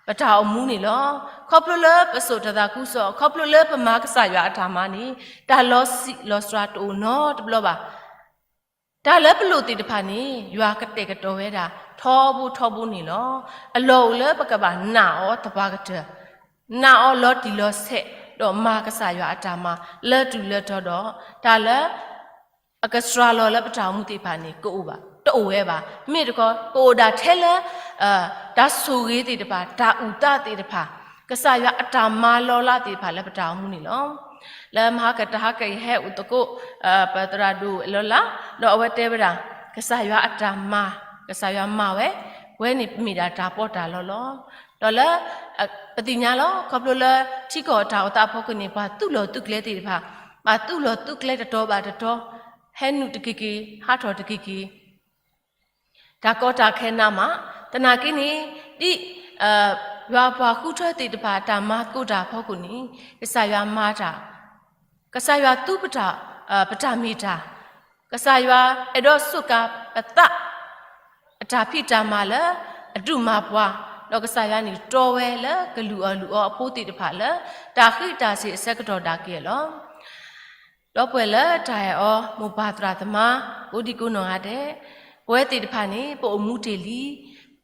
ပတၢ်အိၣ်မူန့ၣ်လီၤ. ခီဖျိလၢပစိာ်တၢ်သးခုကစီၣ်, ခီဖျိလၢပမၤကစၢ်ယွၤအတၢ်မၤန့ၣ် တၢ်လီၤဆံးလီၤစှၤတအိၣ်နီတဘျီဘၣ်. တၢ်လၢပလိၣ်သ့ၣ်တဖၣ်န့ၣ် ယွၤကတဲာ်ကတီၤဝဲဒၣ် ထီဘိထီဘိန့ၣ်လီၤ. အလီၢ်အိၣ်လၢပကဘၣ်နာ်အီၤသပှၢ်ကတၢၢ်, နာ်အီၤလီၤတံၢ်လီၤဆဲး, ဒီးမၤကစၢ်ယွၤအတၢ်မၤ လၢတူၢ်လၢတီဒီး တၢ်လၢ အကစှၤလီၤလၢပတၢ်အိၣ်မူသ့ၣ်တဖၣ်န့ၣ် ကအိၣ်ဘၣ်, တအိၣ်ဝဲဘၣ်. မ့ၢ်တခီ ကအိၣ်ဒၣ်ထဲလၢ တၢ်ဆိၣ်ဂ့ၤသ့ၣ်တဖၣ်, တၢ်အုၣ်သးသ့ၣ်တဖၣ်, ကစၢ်ယွၤအတၢ်မၤလီၤလးသ့ၣ်တဖၣ်လၢပတၢ်အိၣ်မူန့ၣ်လီၤ. လၢမဟါကတဟါကယဟဲအိၣ်သကိး ပသရၣ်ဒိၣ်လၢ်လၢ်, ဒီးအဝဲတဲဝဲဒၣ် ကစၢ်ယွၤအတၢ်မၤ, ကစၢ်ယွၤမၤဝဲ, ပဝဲန့ၣ်မ့ၢ်ဒၣ်တၢ်ပီးတၢ်လီလီၤ. ဒီးလၢ ပသ့ၣ်ညါလီၤ, ခီဖျိလၢထံကီၢ်အတၢ်အိၣ်သးအဖီခိၣ်န့ၣ် ပှၤသူၣ်လီၤသူၣ်ကျဲသ့ၣ်တဖၣ်, ဘၣ်သူၣ်လီၤသူၣ်ကျဲတတီၤဘၣ်တတီၤ, ဟဲနုာ်တက့ၤက့ၤ, ဟးထီၣ်တက့ၤက့ၤ တၢ်ကီတၢ်ခဲနးမး, သနာ်က့န့ၣ် ဒ် ယွၤပှၤဃုထၢသ့ၣ်တဖၣ် တၢ်မၤသကိးတၢ်အဖီခိၣ်န့ၣ် ကစၢ်ယွၤမၤတၢ်, ကစၢ်ယွၤသူပတၢ်, ပတၢ်မ့ၢ်တၢ်, ကစၢ်ယွၤအဲၣ်ဒိးစူးကါပသး အတၢ်ဖံးတၢ်မၤလၢ အဒူၣ်မၤပှၤ, ဒီးကစၢ်ယွၤန့ၣ်တီဝဲလၢကလုၢ်အီၣ်လုၢ်အီအဖိသ့ၣ်တဖၣ်လၢ တၢ်ဃံးတၢ်စ့ၤအဆၢကတီၢ်ဒၣ်က့ၤလီၤ. ဒီပုၢ်ဝဲၢ်လၢတၢ်အဲၣ်အီၤ မိၢ်ပၢ်သရၣ်သမါ ကိးဒံကိးနီၢ်ဂၤဒဲး, ပဝဲသ့ၣ်တဖၣ်န့ၣ် ပအိၣ်မူတ့ၢ်လံ,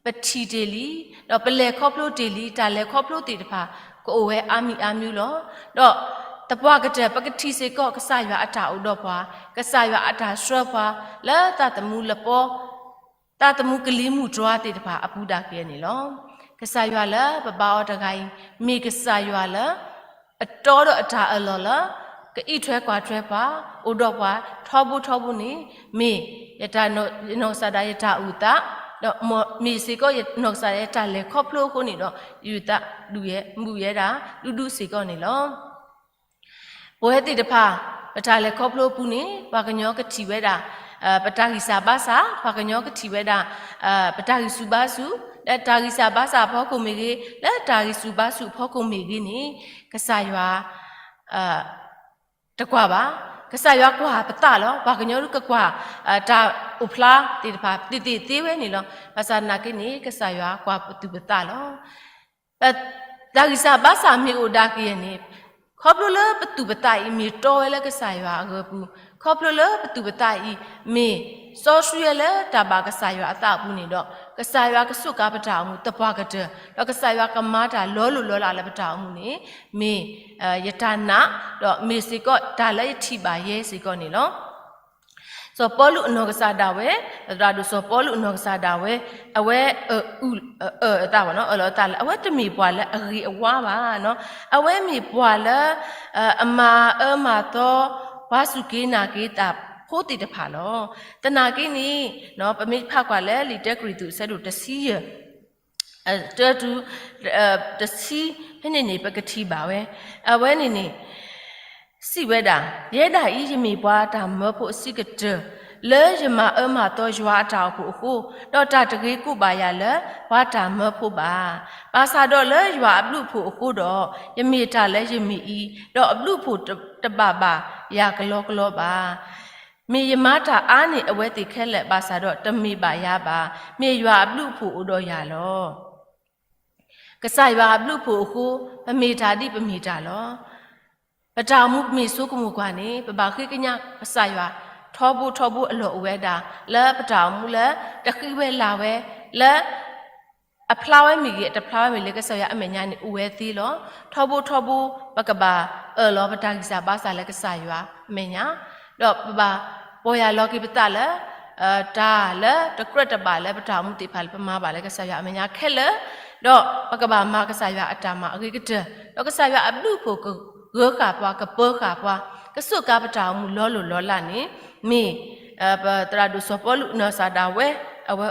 ပထံၣ်တ့ၢ်လံ, ဒီးပလဲၤခီဖျိတ့ၢ်လံ, တၢ်လဲၤခီဖျိသ့ၣ်တဖၣ် ကအိၣ်ဝဲအါမံၤအါမံၤလီၤ. ဒီးသပှၢ်ကတၢၢ် ပကထံၣ်စ့ၢ်ကီး ကစၢ်ယွၤအတၢ်အိၣ်ဒီးပှၤ, ကစၢ်ယွၤအတၢ်ဆှၢပှၤ လၢသးသမူလပီ သးသမူကလံၤမုၢ်တွၤသ့ၣ်တဖၣ်အပူၤဒၣ်က့ၤန့ၣ်လီၤ. ကစၢ်ယွၤလၢပဘါအီၤတဂၤအံၤ မ့ၢ်ကစၢ်ယွၤလၢ အတီဒီးအတၢ်အၢၣ်လီၤလၢ ကအံးထွဲကွၢ်ထွဲပှၤ, အိၣ်ဒီးပှၤထီဘိထီဘိန့ၣ် မ့ၢ် ယတၢ် ယနီၢ်ကစၢ်ဒၣ်ယတၢ်အုၣ်သး, ဒီးမ့ၢ်စ့ၢ်ကီးယနီၢ်ကစၢ်ဒၣ်ယတၢ်လဲၤခီဖျိအဃိန့ၣ်ဒီး ယုၢ်သးဒုးယဲ မုာ်ယဲဒၣ် ဒူဒူစ့ၢ်ကီးန့ၣ်လီၤ. ပဝဲသ့ၣ်တဖၣ် ပတၢ်လဲၤခီဖျိအပူၤန့ၣ် ပှၤကညီကထံၣ်ဝဲဒၣ် ပတၢ်ဂံၢ်စၢ်ဘါစၢ်, ပှၤကညီကထံၣ်ဝဲဒၣ် ပတၢ်ဂံၢ်ဆူၣ်ဘါဆူၣ်, လၢတၢ်ဂံၢ်စၢ်ဘါစၢ်အဖီခိၣ်မ့ၢ်ဂ့ၤ, လၢတၢ်ဂံၢ်ဆူၣ်ဘါဆူၣ်အဖီခိၣ်မ့ၢ်ဂ့ၤန့ၣ် ကစၢ်ယွၤ တကွၢ်ဘၣ်. ကစၢ်ယွၤကွၢ်ပသးလီၤ. ပှၤကညီကကွၢ် တၢ်အိၣ်ဖျါသ့ၣ်တဖၣ် သ့ၣ်သ့ၣ်သ့ဝဲန့ၣ်လီၤ. ဘၣ်ဆၣ်သနာ်က့န့ၣ် ကစၢ်ယွၤကွၢ်ပသူၣ်ပသးလီၤ. တၢ်ဂံၢ်စၢ်ဘါစၢ်မ့ၢ်အိၣ်ဒၣ်က့ၤယဲၢ်န့ၣ် ခီဖျိလၢပသူၣ်ပသးအံၤ မ့ၢ်တီဝဲလၢကစၢ်ယွၤအဂၢၤပူၤ ခီဖျိလၢပသူၣ်ပသးအံၤ မ့ၢ်စီဆှံဝဲလၢတၢ်ဘၣ်ကစၢ်ယွၤအသးအပူၤန့ၣ်ဒီး ကစၢ်ယွၤကစူးကါပတၢ်အိၣ်မူသပှၢ်ကတၢၢ်, ဒီးကစၢ်ယွၤကမၤတၢ်လီၤလိၢ်လီၤလးလၢပတၢ်အိၣ်မူန့ၣ် မ့ၢ် ယတၢ်နာ်, ဒီးမ့ၢ်စ့ၢ်ကီးတၢ်လၢယထံၣ်ဘၣ်ယဲစ့ၢ်ကီးန့ၣ်လီၤ. စီၤပီလူးအနီၢ်ကစၢ်ဒၣ်ဝဲ, ပသရၣ်ဒိၣ်စီၤပီလူးအနီၢ်ကစၢ်ဒၣ်ဝဲ, အဝဲ အၢၣ်လီၤအသးလၢ အဝဲတမ့ၢ်ပှၤလၢအဂ့ၤအဝါဘၣ်. အဝဲမ့ၢ်ပှၤလၢ အမၤအၢမၤသီ ပှၤစူၢ်က့ၤနာ်က့ၤတၢ်ဖိသ့ၣ်တဖၣ်လီၤ. သနာ်က့န့ၣ် ပမ့ၢ်ဖးကွၢ်လၢလံာ်တၢကရံၣ်သူးအဆၢဒိၣ်တဆံယဲၢ် တၢတုၤ တဆံ ဖဲန့ၣ်န့ၣ် ပကထံၣ်ဘၣ်ဝဲ, အဝဲန့ၣ်န့ၣ် စံးဝဲဒၣ်, ယဲဒၣ်အံၤ ယမ့ၢ်ပှၤတၢ်မၢဖိအဆံးကတၢၢ် လၢယမၤအၢမၤသီယွၤအတၢ်အိၣ်ဖှိၣ်အဃိ, ဒီးတၢ်တဂ့ၤကိးဘၣ်ယၤလၢပှၤတၢ်မၢဖိဘၣ်. ဘၣ်ဆၣ်ဒီးလၢယွၤအဘျုးအဖှိၣ်အဃိဒီး ယမ့ၢ်တၢ်လၢယမ့ၢ်အံၤ, ဒီးအဘျုးအဖှိၣ်တဘၣ်ဘၣ်ယၤကလီကလီဘၣ်. မ့ၢ်ယမၤတၢ်အါန့ၢ်အဝဲသ့ၣ်ခဲလၢာ်ဘၣ်ဆၣ်ဒီး တမ့ၢ်ဘၣ်ယၤဘၣ်, မ့ၢ်ယွၤအဘျုးအဖှိၣ်အိၣ်ဒီးယၤလီၤ. ကစၢ်ယွၤအဘျုးအဖှိၣ်အဃိ ပမ့ၢ်တၢ်ဒ်ပမ့ၢ်တၢ်လီၤ. ပတၢ်အိၣ်မူပမ့ၢ်ဆိကမိၣ်ကွၢ်န့ၣ် ပဘၣ်ဃ့ကညးကစၢ်ယွၤ ထီဘိထီဘိအလီၢ်အိၣ်ဝဲဒၣ် လၢပတၢ်အိၣ်မူလၢ တဃံဝဲလၤဝဲ လၢ အဖျါဝဲမ့ၢ်ဂ့ၤ အတဖျါဝဲမ့ၢ်ဂ့ၤ လၢကစၢ်ယွၤအမဲာ်ညါန့ၣ် အိၣ်ဝဲသ့လီၤ. ထီဘိထီဘိ ပကဘၣ်အၢၣ်လီၤပတၢ်ဂံၢ်စၢ်ဘါစၢ်လၢကစၢ်ယွၤအမဲာ်ညါ, ဒီးပဘၣ်ပီၢ်ယၢ်လီၤက့ၤပသးလၢ တၢ်လၢတကြၢးတဘၣ်လၢပတၢ်အိၣ်မူသ့ၣ်တဖၣ်လၢပမၤဘၣ်လၢကစၢ်ယွၤအမဲာ်ညါခဲလၢာ်, ဒီးပကဘၣ်မၤကစၢ်ယွၤအတၢ်မၤအဂ့ၤကတၢၢ်, ဒီးကစၢ်ယွၤအဘျုးအဖှိၣ်ကဂၢၤဃာ်ပှၤ ကပၢၤဃာ်ပှၤ ကစူးကါပတၢ်အိၣ်မူလီၤလိၢ်လီၤလးန့ၣ် မ့ၢ် ပသရၣ်ဒိၣ်စီၤပီလူးအနီၢ်ကစၢ်ဒၣ်ဝဲ အဝဲ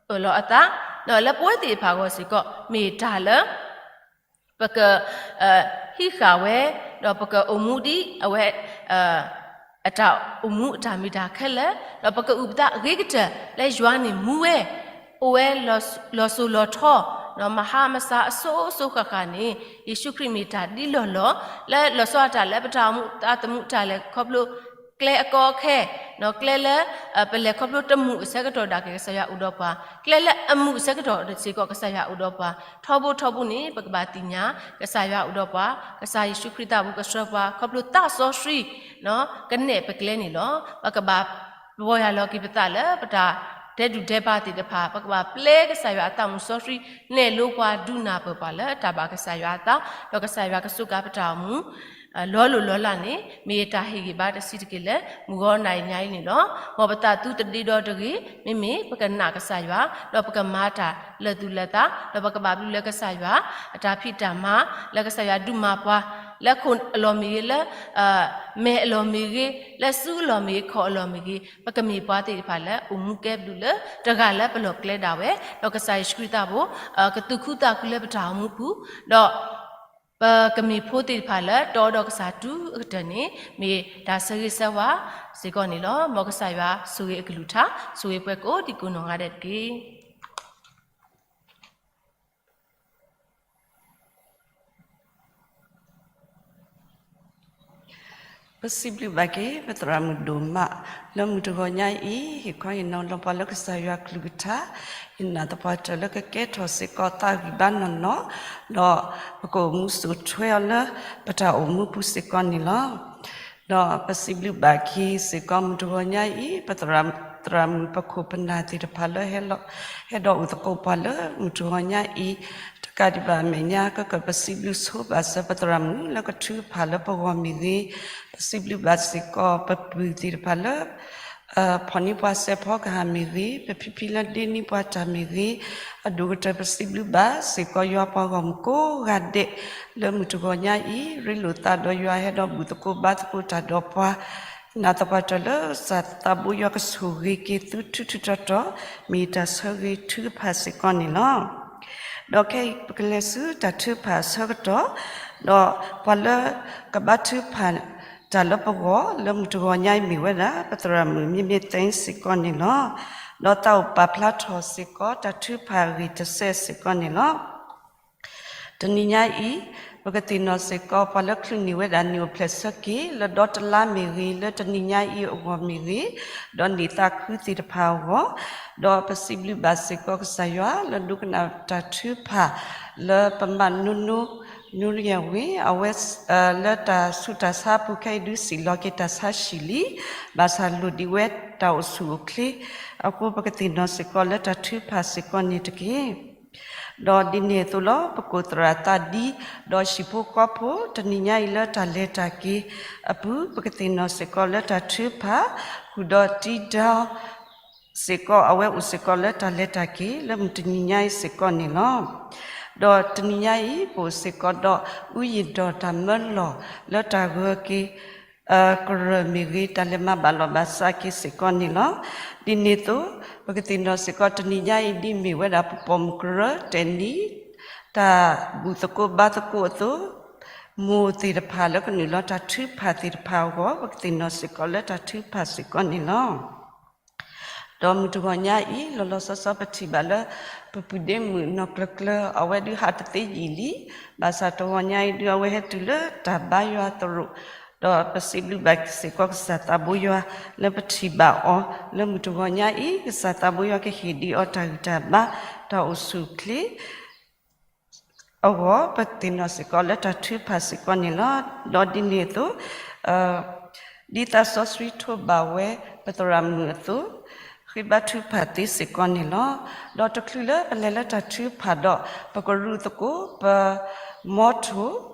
အၢၣ်လီၤအသး, ဒီးလၢပဝဲသ့ၣ်တဖၣ်အဂီၢ်စ့ၢ်ကီး မ့ၢ်တၢ်လၢ ပက ဟံးဃာ်ဝဲ, ဒီးပကအိၣ်မူဒ်အဝဲ အတၢ်အိၣ်မူအတၢ်မ့ၢ်တၢ်ခဲလၢာ်, ဒီးပကအုၣ်ပသးအဂ့ၤကတၢၢ် လၢယွၤန့ၣ်မူဝဲ အိၣ်ဝဲလီၤစိၤလီၤထီ, ဒီးမဟါမဆါအစိၤစိၤဃၣ်ဃၣ်န့ၣ် ယ့ၣ်ၡူးခရံာ်မ့ၢ်တၢ်ဒ်လီၢ်လီၢ် လၢလီၤဆီအတၢ်လၢပတၢ်အိၣ်မူသးသမူတၢ်လဲၤခီဖျိ ကျဲအကီအခဲ, ဒီးကျဲလၢ ပလဲၤခီဖျိတမုာ်အဆၢကတီၢ်ဒၣ်က့ၤ ကစၢ်ယွၤအိၣ်ဒီးပှၤ, ကျဲလၢအမုာ်အဆၢကတီၢ်စ့ၢ်ကီး ကစၢ်ယွၤအိၣ်ဒီးပှၤ, ထီဘိထီဘိန့ၣ် ပကဘၣ်သ့ၣ်ညါ ကစၢ်ယွၤအိၣ်ဒီးပှၤ, ကစၢ်ယ့ၣ်ၡူးခရံာ်သးဘိကဆှၢပှၤ ခီဖျိသးစီဆှံ ကနဲၣ်ပကျဲန့ၣ်လီၤ. ပကဘၣ် ပီၢ်ယၢ်လီၤက့ၤပသးလၢပတၢ်ဒဲးဒူၣ်ဒဲးဘးသ့ၣ်တဖၣ်, ပကဘၣ်ပျဲကစၢ်ယွၤအသးမုၢ်စီဆှံ နဲၣ်လိပှၤဒုးနၢ်ပၢၢ်ပှၤလၢတၢ်ဘၣ်ကစၢ်ယွၤအသး, ဒီးကစၢ်ယွၤကစူးကါပတၢ်အိၣ်မူ လီၤလိၢ်လီၤလးန့ၣ် မ့ၢ်ယတၢ်ဟ့ၣ်ဂံၢ်ဘါတဆံးတက့ၢ်လၢ မုၢ်ဂီၤနၤအံၤညါအံၤန့ၣ်လီၤ. မ်ပသးသုတဒ့ဒီတဂ့ၤ, မ့မ့ၢ်ပကနာ်ကစၢ်ယွၤ, ဒီးပကမၤတၢ်လၢာ်သူၣ်လၢာ်သး, ဒီးပကဘၣ်ဘျုးလၢကစၢ်ယွၤ အတၢ်ဖံးတၢ်မၤ လၢကစၢ်ယွၤဒုးမၤပှၤ, လၢခိၣ်အလီၢ်မ့ၢ်ဂ့ၤ, လၢ မဲာ်အလီၢ်မ့ၢ်ဂ့ၤ, လၢစုအလီၢ်မ့ၢ်ဂ့ၤ, ခီၣ်အလီၢ်မ့ၢ်ဂ့ၤ, ပကမ့ၢ်ပှၤသ့ၣ်တဖၣ်လၢအိၣ်မူကဲဘျုးလၢတဂၤလၢပလီၢ်ကျဲဒၣ်ဝဲ, ဒီးကစၢ်ယ့ၣ်ၡူးခရံာ်သးဘိ ကသူၣ်ခုသးခုလၢပတၢ်အိၣ်မူပူၤ, ဒီး ပကမ့ၢ်ဖိသ့ၣ်တဖၣ်လၢတီဒီးကစၢ်တုၤအကတၢၢ်န့ၣ် မ့ၢ်တၢ်ဆၢဂ့ၤဆၢဝါစ့ၢ်ကီးန့ၣ်လီၤ. မ်ကစၢ်ယွၤဆိၣ်ဂ့ၤအကလုၢ်ကထါ, ဆိၣ်ဂ့ၤပှၤကိးဒံကိးနီၢ်ဂၤဒဲးတက့ၢ်. ပစံးဘျုးဘၣ်က့ၤ ပသရၣ်မုၣ်ဒိၣ်မး လၢမုၢ်တဂီၤညါအံၤ ဟ့ၣ်ခီဟ့ၣ်နီၤလီၤပှၤလၢကစၢ်ယွၤအကလုၢ်ကထါ, ယနာ်သပှၢ်တၢၢ်လၢကကဲထီၣ်စ့ၢ်ကီးသးဂံၢ်ဘါနီၢ်နီၢ်, ဒီးပကအိၣ်မူစိာ်ထွဲအီၤလၢပတၢ်အိၣ်မူပူၤစ့ၢ်ကီးန့ၣ်လီၤ. ဒီးပစံးဘျုးဘၣ်က့ၤစ့ၢ်ကီးမုၢ်တဂီၤညါအံၤ ပသရၣ်မုၣ်ပခိၣ်ပနၢ်သ့ၣ်တဖၣ်လၢ ဟဲဒီးအိၣ်သကိးပှၤလၢမုၢ်တဂီၤညါအံၤ တကးဒံးဘၣ်အမဲာ်ညါ ကကပစံးဘျုးဆိဘၣ်စၢၤပသရၣ်မုၣ်လၢကထုကဖၣ်လၢပဂီၢ်မ့ၢ်ဂ့ၤ, ပစံးဘျုးဘၣ်စ့ၢ်ကီးပပုၢ်သ့ၣ်တဖၣ်လၢ ဖီၣ်န့ၢ်ပှၤစဲးဖီကဟၣ်မ့ၢ်ဂ့ၤ, ပဖံဖံလၢဒ့န့ၢ်ပှၤတၢ်မ့ၢ်ဂ့ၤ, အဒိၣ်ကတၢၢ်ပစံးဘျုးဘၣ်စ့ၢ်ကီးယွၤပှၤဂီၢ်မုၢ်ကိးဂၤဒဲး လၢမုၢ်တဂီၤညါအံၤ ရ့လိာ်သးဒီးယွၤ ဟဲဒီးဘူၣ်သကိးဘါသကိးတၢ်ဒီးပှၤ, နာ်သပှၢ်တၢၢ်လၢကစၢ်သးဘိယွၤကဆိၣ်ဂ့ၤက့ၤသုထူထူတီတီ, မ့ၢ်တၢ်ဆၢဂ့ၤထုကဖၣ်စ့ၢ်ကီးန့ၣ်လီၤ. ဒီးခဲအံၤပကလဲၤဆူတၢ်ထုကဖၣ်အဆၢကတီၢ်, ဒီးပှၤလၢကဘါထုကဖၣ်တၢ်လၢပဂီၢ် လၢမုၢ်တဂီၤညါအံၤမ့ၢ်ဝဲဒၣ် ပသရၣ်မုၣ်မ့မ့ၢ်သဲစ့ၢ်ကီးန့ၣ်လီၤ. ဒီးသးအိၣ်ပာ်ဖျါထီၣ်စ့ၢ်ကီး တၢ်ထုကဖၣ်အဂ့ၢ်တစဲးစ့ၢ်ကီးန့ၣ်လီၤ. တနံၤညါအံၤ ပကသ့ၣ်နီၣ်စ့ၢ်ကီး ပှၤလၢချုးန့ၢ်ဝဲဒၣ်နံၣ်အိၣ်ဖျဲၣ်ဆၢက့ၤ လၢဒီတလါမ့ၢ်ဂ့ၤ, လၢတနံၤညါအံၤအဂီၢ်မ့ၢ်ဂ့ၤ, ဒီးနံၣ်သးခုသ့ၣ်တဖၣ်အဂီၢ်, ဒီးပစံးဘျုးဘၣ်စ့ၢ်ကီးကစၢ်ယွၤ လၢဒိကနၣ်တၢ်ထုကဖၣ် လၢပမၤနိနိ နူရယဝ့ၢ် အဝဲ လၢတၢ်ဆူးတၢ်ဆါအပူၤခဲအံၤဒုးစံးလီၤက့ၤတၢ်ဆါဟံၣ်လံ, ဘၣ်ဆၣ်လိၣ်ဒံးဝဲတၢ်အိၣ်ဆူၣ်အိၣ်ချ့, အဃိပကသ့ၣ်နီၣ်စ့ၢ်ကီးလၢတၢ်ထုကဖၣ်စ့ၢ်ကီးန့ၣ်တက့ၢ်. ဒီးဒ်န့ၣ်အသိးလီၤ ပကိၢ်သရၣ်သးဒံ ဒီးဟံၣ်ဖိဃီဖိ တနံၤညါအံၤလၢတၢ်လဲၤတၢ်က့ၤအပူၤ ပကသ့ၣ်နီၣ်စ့ၢ်ကီးလၢတၢ်ထုကဖၣ် ဃုာ်ဒီးတံဒၢ စ့ၢ်ကီး အဝဲအိၣ်စ့ၢ်ကီးလၢတၢ်လဲၤတၢ်က့ၤ လၢမုၢ်တနံၤညါအံၤစ့ၢ်ကီးန့ၣ်လီၤ. ဒီးတနံၤညါအံၤ ပအိၣ်စ့ၢ်ကီးဒီး အူယံာ်ဒီးတၢ်မၢလီၢ် လၢတၢ်ဂၢၢ်က့ၤ ကရၢၢ်မ့ၢ်ဂ့ၤ တၢ်လဲၤမၤဘၣ်လီၢ်ဘၣ်စးက့ၤစ့ၢ်ကီးန့ၣ်လီၤ. ဒ်န့ၣ်အသိး ပကသ့ၣ်နီၣ်စ့ၢ်ကီးတနံၤညါအံၤ ဒ်မ့ၢ်ဝဲဒၣ်ပပိာ်မုၣ်ကရၢ တဲာ်နံၤ တၢ်ဘူၣ်သကိးဘါသကိးအသိး မိၢ်သ့ၣ်တဖၣ်လၢကနုာ်လီၤတၢ်ထုကဖၣ်သ့ၣ်တဖၣ်အဂီၢ် ပကသ့ၣ်နီၣ်စ့ၢ်ကီးလၢတၢ်ထုကဖၣ်စ့ၢ်ကီးန့ၣ်လီၤ. ဒီးမုၢ်တဂီၤညါအံၤ လီၤလီၤဆီဆီပထံၣ်ဘၣ်လၢ ပပုၢ်ဒ့မုၣ်နီၢ်ကျၢၤကျၢၤ အဝဲဒုးဟးတသ့ယံာ်လံ, ဘၣ်ဆၣ်တဂီၤညါအံၤဒုး အဝဲဟဲတုၤလၢတၢ်ဘါယွၤသရိာ်, ဒီးပစံးဘျုးဘၣ်စ့ၢ်ကီးကစၢ်သးဘိယွၤ လၢပထံၣ်ဘၣ်အီၤ လၢမုၢ်တဂီၤညါအံၤ ကစၢ်သးဘိယွၤကဟ့ၣ်ဒံးအီၤတၢ်ဂံၢ်တၢ်ဘါ တၢ်အိၣ်ဆူၣ်အိၣ်ချ့ အဂီၢ် ပသ့ၣ်နီၣ်စ့ၢ်ကီးလၢတၢ်ထုကဖၣ်စ့ၢ်ကီးန့ၣ်လီၤ. ဒီးဒ်န့ၣ်အသိး ဒ်သးစီဆှံထိးဘၣ်ဝဲ ပသရၣ်မုၣ်အသိး ဃ့ဘါထုကဖၣ်သ့စ့ၢ်ကီးန့ၣ်လီၤ. ဒီးတချုးလၢပလဲၤလၢတၢ်ထုကဖၣ်ဒီး ပကရူၢ်သကိး ပmotto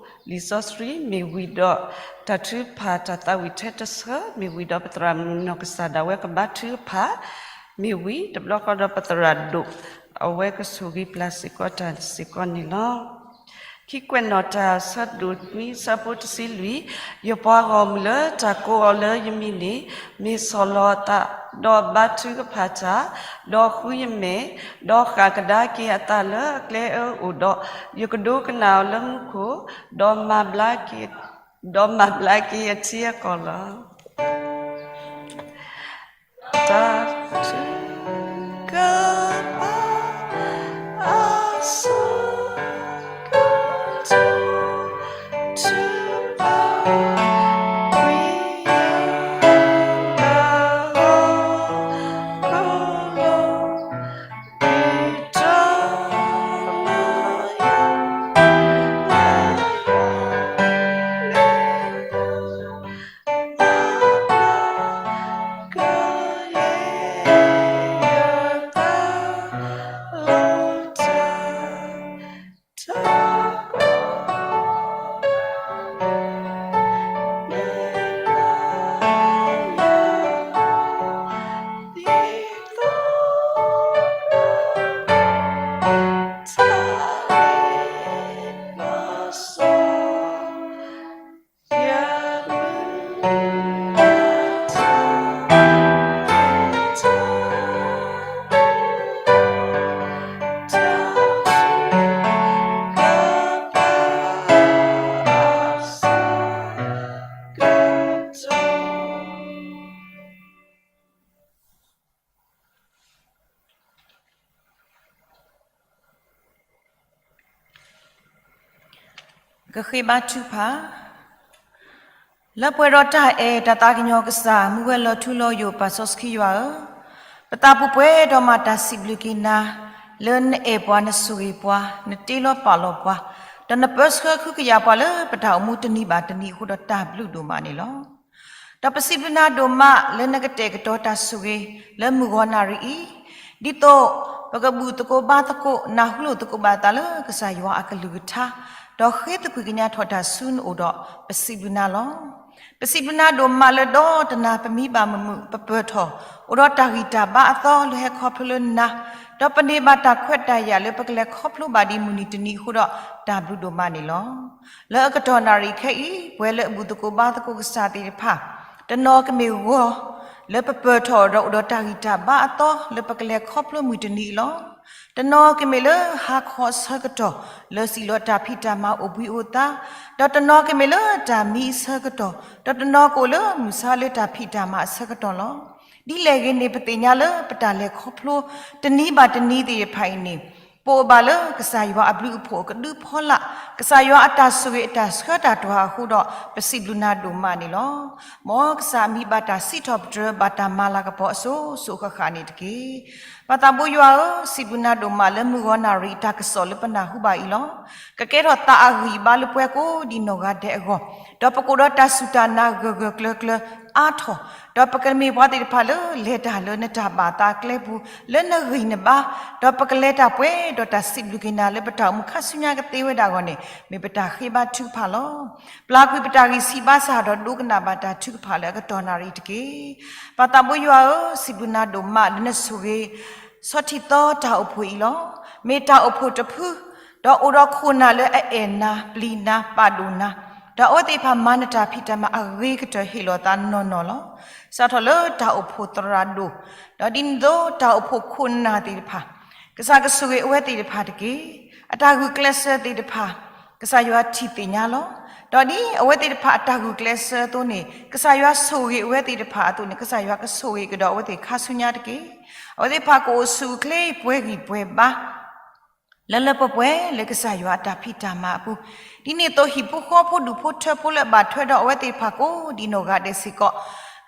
လံာ်စီဆှံမ့ၢ်ဝံၤဒီး တၢ်ထုကဖၣ်တၢ်သးဝံၣ်ထဲတဆၢ မ့ၢ်ဝံၤဒီးပသရၣ်မုၣ်နီၢ်ကစၢ်ဒၣ်ဝဲကဘါထုကဖၣ် မ့ၢ်ဝံၤ တဘျီဃီဒီးပသရၣ်ဒိၣ် အဝဲကဆိၣ်ဂ့ၤပျၢ်စ့ၢ်ကီးတၢ်စ့ၢ်ကီးန့ၣ်လီၤ. ခံကွဲးနီၣ်တၢ် ဆၢဒိၣ်နွံ ဆၢဖိတဆံလွံၢ်, ယပှၤဂီၢ်မုၢ်လၢတၢ်ကိးအီၤလၢယမံၤန့ၣ် မ့ၢ်ဆီၣ်လီၤအသး ဒီးဘါထုကဖၣ်တၢ်, ဒီးဃုယမဲာ်, ဒီးဃၣ်ကဒါက့ၤအသးလၢအကျဲအၢအိၣ်ဒီး ယကဒိကနၣ်အီၤလၢမူခိၣ်, ဒီးမၤဘျါက့ၤ ဒီးမၤဘျါက့ၤအထံအကီၢ်လီၤ. တၢ်ထုကဖၣ်အစိကတီၢ် ထုကဖၣ် ကဃ့ဘါထုကဖၣ်, လၢပှဲၤဒီးတၢ်အဲၣ်တၢ်သးကညီၤကစၢ် မူဝဲလီၤထူလီၤယိာ်ပၢ်စီဆှံယွၤဧၢ, ပသးပူၤပှဲၤဒီးမၤတၢ်စံးဘျုးက့ၤနၤ, လၢနအဲၣ်ပှၤ နဆိၣ်ဂ့ၤပှၤ နတ့လီၤပာ်လီၤပှၤ, ဒီးနပၢဆှၢခုကယာ်ပှၤလၢပတၢ်အိၣ်မူတနံၤဘၣ်တနံၤအဃိဒီးတၢ်ဘျုးဒိၣ်မးန့ၣ်လီၤ. ဒီးပစံးဘျုးနၤဒိၣ်မးလၢနကတဲာ်ကတီၤတၢ်ဆိၣ်ဂ့ၤလၢမုၢ်ဂီၤနၣ်ရံၣ်အံၤ, ဒ်သိးပကဘူၣ်သကိးဘါသကိး နၢ်ဟူလိာ်သကိးဘၣ်သးလၢကစၢ်ယွၤအကလုၢ်ကထါ, ဒီးဃ့သကွံၢ်ကညးထီၣ်တၢ်ဆူနအိၣ်ဒီး ပစံးဘျုးနၤလီၤ. ပစံးဘျုးနၤဒိၣ်မးလၢဒီတနၤပမံဘၣ်မုာ်မုာ် ပပၢၢ်ထီၣ် အိၣ်ဒီးတၢ်ဂံၢ်တၢ်ဘါအသီလၢဟဲခီဖျိလၢနၤ, ဒီးပန့ၢ်ဘၣ်တၢ်ခွဲးတၢ်ယာ်လၢပကလဲၤခီဖျိဘၣ်ဒ်မုၢ်နံၤတနံၤအဃိဒီး တၢ်ဘျုးဒိၣ်မးန့ၣ်လီၤ. လၢအကတီၢ်နၣ်ရံၣ်ခဲအံၤ ပဝဲလၢအဘူၣ်သကိးဘါသကိးကစၢ်သ့ၣ်တဖၣ် တနီၤကမ့ၢ်ဂီၤ လၢပပၢၢ်ထီၣ်ဒီးအိၣ်ဒီးတၢ်ဂံၢ်တၢ်ဘါအသီလၢပကလဲၤခီဖျိမုၢ်တနံၤအံၤလီၤ. တနီၤကမ့ၢ်လၢဟါခီအဆၢကတီၢ် လၢစံၣ်လီၤတၢ်ဖံးတၢ်မၤအိၣ်ဘှံးအိၣ်သါ, ဒီးတနီၤကမ့ၢ်လၢတၢ်မံအဆၢကတီၢ်, ဒီးတနီၤကအိၣ်လၢမုၢ်ဆါလၢတၢ်ဖံးတၢ်မၤအဆၢကတီၢ်လီၤ. ဒ်လဲၣ်ဂ့ၤန့ၣ် ပသ့ၣ်ညါလၢပတၢ်လဲၤခီဖျိ တနံၤဘၣ်တနံၤသ့ၣ်တဖၣ်အံၤန့ၣ် ပအိၣ်ဘၣ်လၢကစၢ်ယွၤအဘျုးအဖှိၣ်အကဒုဖီလာ်, ကစၢ်ယွၤအတၢ်ဆိၣ်ဂ့ၤအတၢ်ဆှၢတၢ်တွၤအဃိဒီး ပစံးဘျုးနၤဒိၣ်မးန့ၣ်လီၤ. မ်ကစၢ်အမံၤဘၣ်တၢ်စံးထီၣ်ပတြၢၤ ဘၣ်တၢ်မၤလၤကပီၤအစိၤစိၤဃၣ်ဃၣ်န့ၣ်တက့ၢ်. ပၢ်သးဘိယွၤဧၢ, စံးဘျုးနၤဒိၣ်မးလၢမုၢ်ဂီၤနၣ်ရံၣ်အတၢ်ကစီၣ်လၢပနၢ်ဟူဘၣ်အံၤလီၤ. ကကဲထီၣ်သးအဂံၢ်အဘါလၢပှၤကိးဒံနီၢ်ဂၤဒဲးအဂီၢ်, ဒီးပကအိၣ်ဒီးတၢ်စူၢ်တၢ်နာ်ဂၢၢ်ဂၢၢ်ကျၢၤကျၢၤအါထီၣ်, ဒီးပကမ့ၢ်ပှၤသ့ၣ်တဖၣ်လၢလဲၤတၢ်လၢနတၢ်ဘၣ်သးအကျဲပူၤ လၢနဂံၢ်နဘါ, ဒီးပကလဲၤတၢ်ပှဲၤဒီးတၢ်စံးဘျုးက့ၤနၤလၢပတၢ်အိၣ်မူခါဆူညါကသ့ဝဲဒၣ်အဂီၢ်န့ၣ် မ့ၢ်ပတၢ်ဃ့ဘါထုကဖၣ်လီၤ. ပျၢ်ကွံာ်ပတၢ်ဂံၢ်ဆံးဘါစၢ်ဒီးဒိကနၣ်ဘၣ်တၢ်ထုကဖၣ်လၢအကတီၢ်နၣ်ရံၣ်တက့ၢ်. ပၢ်သးဘိယွၤဧၢ, စံးဘျုးနၤဒိၣ်မးလၢနဆိၣ်ဂ့ၤ ဆီထံသီတၢ်အိၣ်ဖှိၣ်အံၤလီၤ. မ့ၢ်တၢ်အိၣ်ဖှိၣ်တဖု, ဒီးအိၣ်ဒီးခိၣ်နၢ်လၢအအဲၣ်နၤ, ပျံၤနၤ, ပာ်ဒိၣ်နၤ, ဒီးအဝဲသ့ၣ်တဖၣ်မၤနတၢ်ဖံးတၢ်မၤအဂ့ၤကတၢၢ်ဟ့ၣ်လီၤသးနီၢ်နီၢ်လီၤ. စးထီၣ်လၢတၢ်အိၣ်ဖှိၣ်သရၣ်ဒိၣ်, ဒီးဒ်န့ၣ်အသိးတၢ်အိၣ်ဖှိၣ်ခိၣ်နၢ်သ့ၣ်တဖၣ်, ကစၢ်ကဆိၣ်ဂ့ၤအဝဲသ့ၣ်တဖၣ်တက့ၢ်. အတၢ်ဂုာ်ကျဲးစၢးသ့ၣ်တဖၣ် ကစၢ်ယွၤထံၣ်သ့ၣ်ညါလီၤ. ဒီးဒ်အဝဲသ့ၣ်တဖၣ်အတၢ်ဂုာ်ကျဲးစၢးအသိးန့ၣ် ကစၢ်ယွၤဆိၣ်ဂ့ၤအဝဲသ့ၣ်တဖၣ်အသိးန့ၣ် ကစၢ်ယွၤကဆိၣ်ဂ့ၤကဒီးအဝဲသ့ၣ်ခါဆူညါတက့ၢ်. အဝဲသ့ၣ်တဖၣ်ကအိၣ်ဆူၣ်အိၣ်ချ့ပှဲၤဂံၢ်ပှဲၤဘါ လၢလၢပှဲၤပှဲၤလၢကစၢ်ယွၤအတၢ်ဖံးတၢ်မၤအပူၤ, ဒ်န့ၣ်အသိးဟံၣ်ဖိဃီဖိဒူၣ်ဖိထၢဖိလၢအဘၣ်ထွဲဒီးအဝဲသ့ၣ်တဖၣ်ကိးဒံနီၢ်ဂၤဒဲးစ့ၢ်ကီး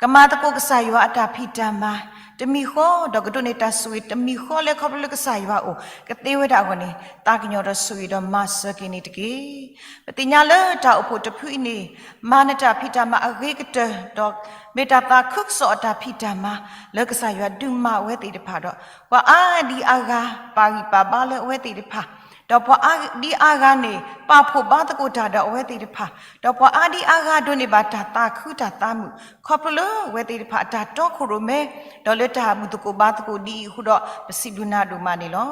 ကမၤသကိးကစၢ်ယွၤအတၢ်ဖံးတၢ်မၤ တမံၤဃီ ဒီးကဒိးန့ၢ်တၢ်ဆိၣ်ဂ့ၤတမံၤဃီလၢခီဖျိလၢကစၢ်ယွၤအအိၣ်ကသ့ဝဲဒၣ်အဂီၢ်န့ၣ် သးကညီၤဒီးဆိၣ်ဂ့ၤဒီးမၤစၢၤက့ၤန့ၣ်တက့ၢ်. ပသ့ၣ်ညါလၢတၢ်အိၣ်ဖှိၣ်တဖုအံၤန့ၣ် မၤနတၢ်ဖံးတၢ်မၤအဂ့ၤကတၢၢ် ဒီးမ့ၢ်တၢ်သးခုကစီၣ်အတၢ်ဖံးတၢ်မၤ လၢကစၢ်ယွၤဒုးမၤအဝဲသ့ၣ်တဖၣ်ဒီး ပှၤအါဒံအါဂၤပာ်ဂံၢ်ပာ်ဘါလၢအဝဲသ့ၣ်တဖၣ်, ဒီးပှၤအါဒံအါဂၤန့ၣ် ပာ်ဖှိၣ်ဘါသကိးတၢ်ဒီးအဝဲသ့ၣ်တဖၣ်, ဒီးပှၤအါဒံအါဂၤဒိးန့ၢ်ဘၣ်တၢ်သးခုတၢ်သးမုာ် ခီဖျိလၢအဝဲသ့ၣ်တဖၣ်အတၢ်တီခိၣ်ရိၣ်မဲ ဒီးလၢတၢ်ဘူၣ်သကိးဘါသကိးဒ်အံၤအဃိဒီး ပစံးဘျုးနၤဒိၣ်မးန့ၣ်လီၤ.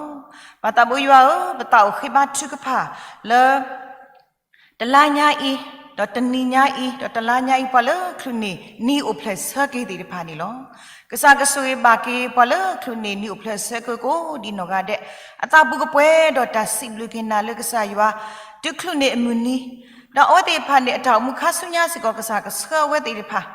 ပၢ်သးဘိယွၤဧၢ, ပသးအိၣ်ဃ့ဘါထုကဖၣ်လၢ တလါညါအံၤ, ဒီးတနံၤညါအံၤ, ဒီးတလါညါအံၤ ပှၤလၢချုးန့ၢ်နံၤအိၣ်ဖျဲၣ်ဆၢက့ၤသ့ၣ်တဖၣ်န့ၣ်လီၤ. ကစၢ်ကဆိၣ်ဂ့ၤဘၣ်က့ၤ ပှၤလၢချုးန့ၢ်နံၤအိၣ်ဖျဲၣ်ဆၢက့ၤကိးဒံနီၢ်ဂၤဒဲး, အသးပူၤကပှဲၤဒီးတၢ်စံးဘျုးက့ၤနၤလၢကစၢ်ယွၤ တုၤချုးန့ၢ်အမုၢ်နံၤ, ဒီးအဝဲသ့ၣ်တဖၣ်န့ၣ် အတၢ်အိၣ်မူခါဆူညါစ့ၢ်ကီး ကစၢ်ကဆှၢအဝဲသ့ၣ်တဖၣ်,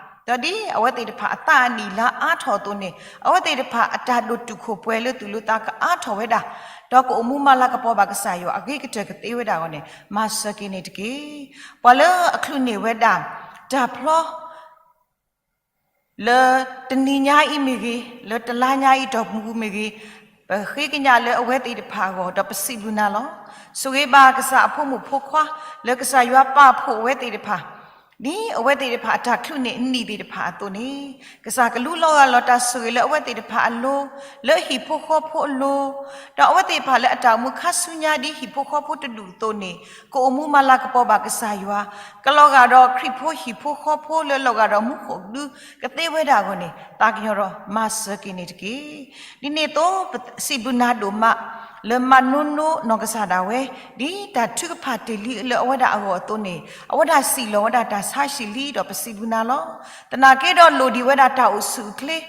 ဒီးဒ်အဝဲသ့ၣ်တဖၣ်အသးအနံၣ်လါအါထီၣ်အသိးန့ၣ် အဝဲသ့ၣ်တဖၣ်အတၢ်ဒိၣ်တုာ်ခိၣ်ပှဲၤလၢသူၣ်လၢသးကအါထီၣ်ဝဲဒၣ်, ဒီးကအိၣ်မူမၤလၤကပီၤဘၣ်ကစၢ်ယွၤအဂ့ၤကတၢၢ်ကသ့ဝဲဒၣ်အဂီၢ်န့ၣ် မၤစၢၤက့ၤန့ၣ်တက့ၢ်. ပှၤလၢအချုးန့ၢ်ဝဲဒၣ် တၢ်ဖျီ လၢတနံၤညါအံၤမ့ၢ်ဂ့ၤ, လၢတလါညါအံၤတီၢ်ပူၤမ့ၢ်ဂ့ၤ, ပဃ့ကညးလၢအဝဲသ့ၣ်တဖၣ်အဂီၢ် ဒီးပစံးဘျုးနၤလီၤ. ဆိၣ်ဂ့ၤဘၣ်ကစၢ်အဖိမုၣ်ဖိခွါ လၢကစၢ်ယွၤပာ်ဖှိၣ်အဝဲသ့ၣ်တဖၣ်, ဒ်အဝဲသ့ၣ်တဖၣ်အတၢ်ချုးန့ၢ်အနံၣ်သ့ၣ်တဖၣ်အသိးန့ၣ်, ကစၢ်ကလူလီၤဂာ်လီၤတၢ်ဆိၣ်ဂ့ၤလၢအဝဲသ့ၣ်တဖၣ်အလိၤ, လၢဟံၣ်ဖိဃီဖိအလိၤ, ဒီးအဝဲသ့ၣ်တဖၣ်လၢအတၢ်အိၣ်မူခါဆူညါဒ်ဟံၣ်ဖိဃီဖိတဒူၣ်အသိးန့ၣ် ကအိၣ်မူမၤလၤကပီၤဘၣ်ကစၢ်ယွၤ, ကလီၤဂာ်ဒီးခရံာ်ဖိဟံၣ်ဖိဃီဖိလၢလီၤဂာ်ဒီးမူခိၣ်ကဒုကသ့ဝဲဒၣ်အဂီၢ်န့ၣ် သးကညီၤဒီးမၤစၢၤက့ၤန့ၣ်တက့ၢ်. ဒ်န့ၣ်အသိး ပစံးဘျုးနၤဒိၣ်မး လၢမၤနိနိနီၢ်ကစၢ်ဒၣ်ဝဲ, ဒ်တၢ်ထုကဖၣ်တ့ၢ်လံလၢအဝဲဒၣ်အဂီၢ်အသိးန့ၣ် အဝဲဒၣ်စံၣ်လီၤဝဲဒၣ်တၢ်ဆါဟံၣ်လံဒီးပစံးဘျုးနၤလီၤ. သနာ်က့ဒီးလိၣ်ဒံးဝဲဒၣ်တၢ်အိၣ်ဆူၣ်အိၣ်ချ့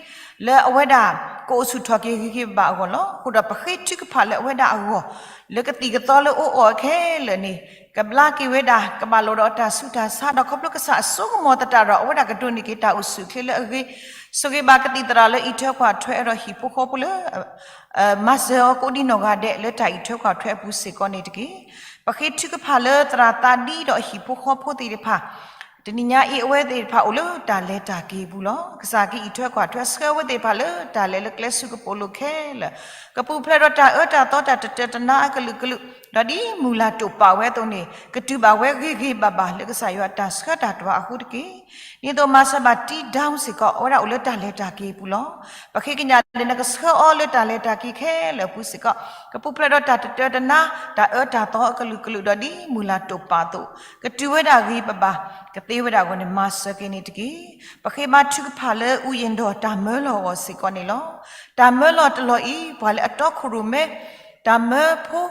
လၢအဝဲဒၣ်ကအိၣ်ဆူၣ်ထီၣ်က့ၤဂ့ၤဂ့ၤဘၣ်ဘၣ်အဂီၢ်လီၤ. အဃိဒီးပဃ့ထုကဖၣ်လၢအဝဲဒၣ်အဂီၢ် လၢကသံၣ်ကသီလၢအအိၣ်အီၤခဲလၢာ်န့ၣ် ကဘျါက့ၤဝဲဒၣ် ကဘၣ်လိာ်ဒီးတၢ်ဆူးတၢ်ဆါ ဒီးခီဖျိကစၢ်အစိကမီၤသတးဒီး အဝဲဒၣ်ကဒိးန့ၢ်က့ၤတၢ်အိၣ်ဆူၣ်အိၣ်ချ့လၢအဂ့ၤ, ဆိၣ်ဂ့ၤဘၣ်ကသံၣ်သရၣ်လၢအံးထွဲကွၢ်ထွဲဒီးဟံၣ်ဖိဃီဖိလၢ မၤစၢၤအီၤကိးဒံနီၢ်ဂၤဒဲးလၢတၢ်အံးထွဲကွၢ်ထွဲအပူၤစ့ၢ်ကီးန့ၣ်တက့ၢ်. ပဃ့ထုကဖၣ်လၢသရၣ်သးဒံဒီးအဟံၣ်ဖိဃီဖိသ့ၣ်တဖၣ် တနံၤညါအံၤအဝဲသ့ၣ်တဖၣ်အိၣ်လၢတၢ်လဲၤတၢ်က့ၤအပူၤလီၤ. ကစၢ်ကအံးထွဲကွၢ်ထွဲဆှၢအဝဲသ့ၣ်တဖၣ်လၢတၢ်လဲၤလၢကျဲဆူကပိာ်လိၤခဲလၢာ်, ကပူၤဖျဲးဒီးတၢ်အၢတၢ်သီတၢ်တတၢတနါအကလုာ်ကလုာ်, ဒီးဒ်မုၢ်လၢ်တိာ်ပာ်ဝဲအသိးန့ၣ် ကတုၤဘၣ်ဝဲဂ့ၤဂ့ၤဘၣ်ဘၣ်လၢကစၢ်ယွၤအတၢ်ဆှၢတၢ်တွၤအဃိတက့ၢ်. ဒ်သိးမၤစၢၤဘၣ်တံဒၣ်စ့ၢ်ကီး အဝဲဒၣ်အိၣ်လၢတၢ်လဲၤတၢ်က့ၤအပူၤလီၤ. ပဃ့ကညးလၢနကဆှၢအီၤလၢတၢ်လဲၤတၢ်က့ၤခဲလၢာ်အပူၤစ့ၢ်ကီး, ကပူၤဖျဲးဒီးတၢ်တတၢတနါ တၢ်အၢတၢ်သီအကလုာ်ကလုာ်ဒီးဒ်မုၢ်လၢ်တိာ်ပာ်အသိး, ကတုၤဝဲဒၣ်ဂ့ၤဘၣ်ဘၣ် ကသ့ဝဲဒၣ်အဂီၢ်န့ၣ် မၤစၢၤက့ၤန့ၣ်တက့ၢ်. ပဃ့ဘါထုကဖၣ်လၢအူယ့ၣ်ဒီးတၢ်မၢလီၤအဂီၢ်စ့ၢ်ကီးန့ၣ်လီၤ. တၢ်မၢလီၤတလီၢ်အံၤ ပှၤလၢအတီခိၣ်ရိၣ်မဲ တၢ်မၢဖိ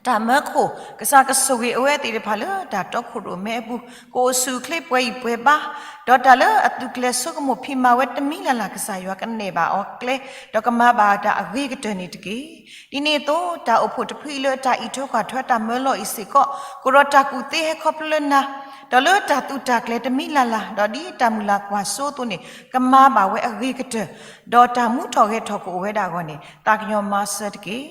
တၢ်မၢခိၣ် ကစၢ်ကဆိၣ်ဂ့ၤအဝဲသ့ၣ်တဖၣ်လၢတၢ်တီခိၣ်ရိၣ်မဲအပူၤ, ကအိၣ်ဆူၣ်အိၣ်ချ့ပှဲၤဂံၢ်ပှဲၤဘါ, ဒီးတၢ်လၢအသုးကျဲၤဆိကမိၣ်ဖံးမၤဝဲတမံၤလၢ်လၢ် ကစၢ်ယွၤကနဲၣ်ဘၣ်အီၤကျဲ, ဒီးကမၤဘၣ်တၢ်အဂ့ၤကတၢၢ်န့ၣ်တက့ၢ်. ဒ်န့ၣ်အသိး တၢ်အိၣ်ဖှိၣ်တဖုအံၤလၢတၢ်အံးထွဲကွၢ်ထွဲတၢ်မၢလီၤအံၤစ့ၢ်ကီး ကအိၣ်ဒီးတၢ်ကူၣ်သ့ဟဲခီဖျိလၢနၤ, ဒီးလၢတၢ်သူးတၢ်ကျဲၤတမံၤလၢ်လၢ် ဒီးဒ်တၢ်မုၢ်လၢ်ကွၢ်စိအသိးန့ၣ် ကမၤဘၣ်ဝဲအဂ့ၤကတၢၢ်, ဒီးတၢ်မူထီၣ်ဂဲၤထီၣ်ကအိၣ်ဝဲဒၣ်အဂီၢ်န့ၣ် သးကညီၤမၤစၢၤတက့ၢ်.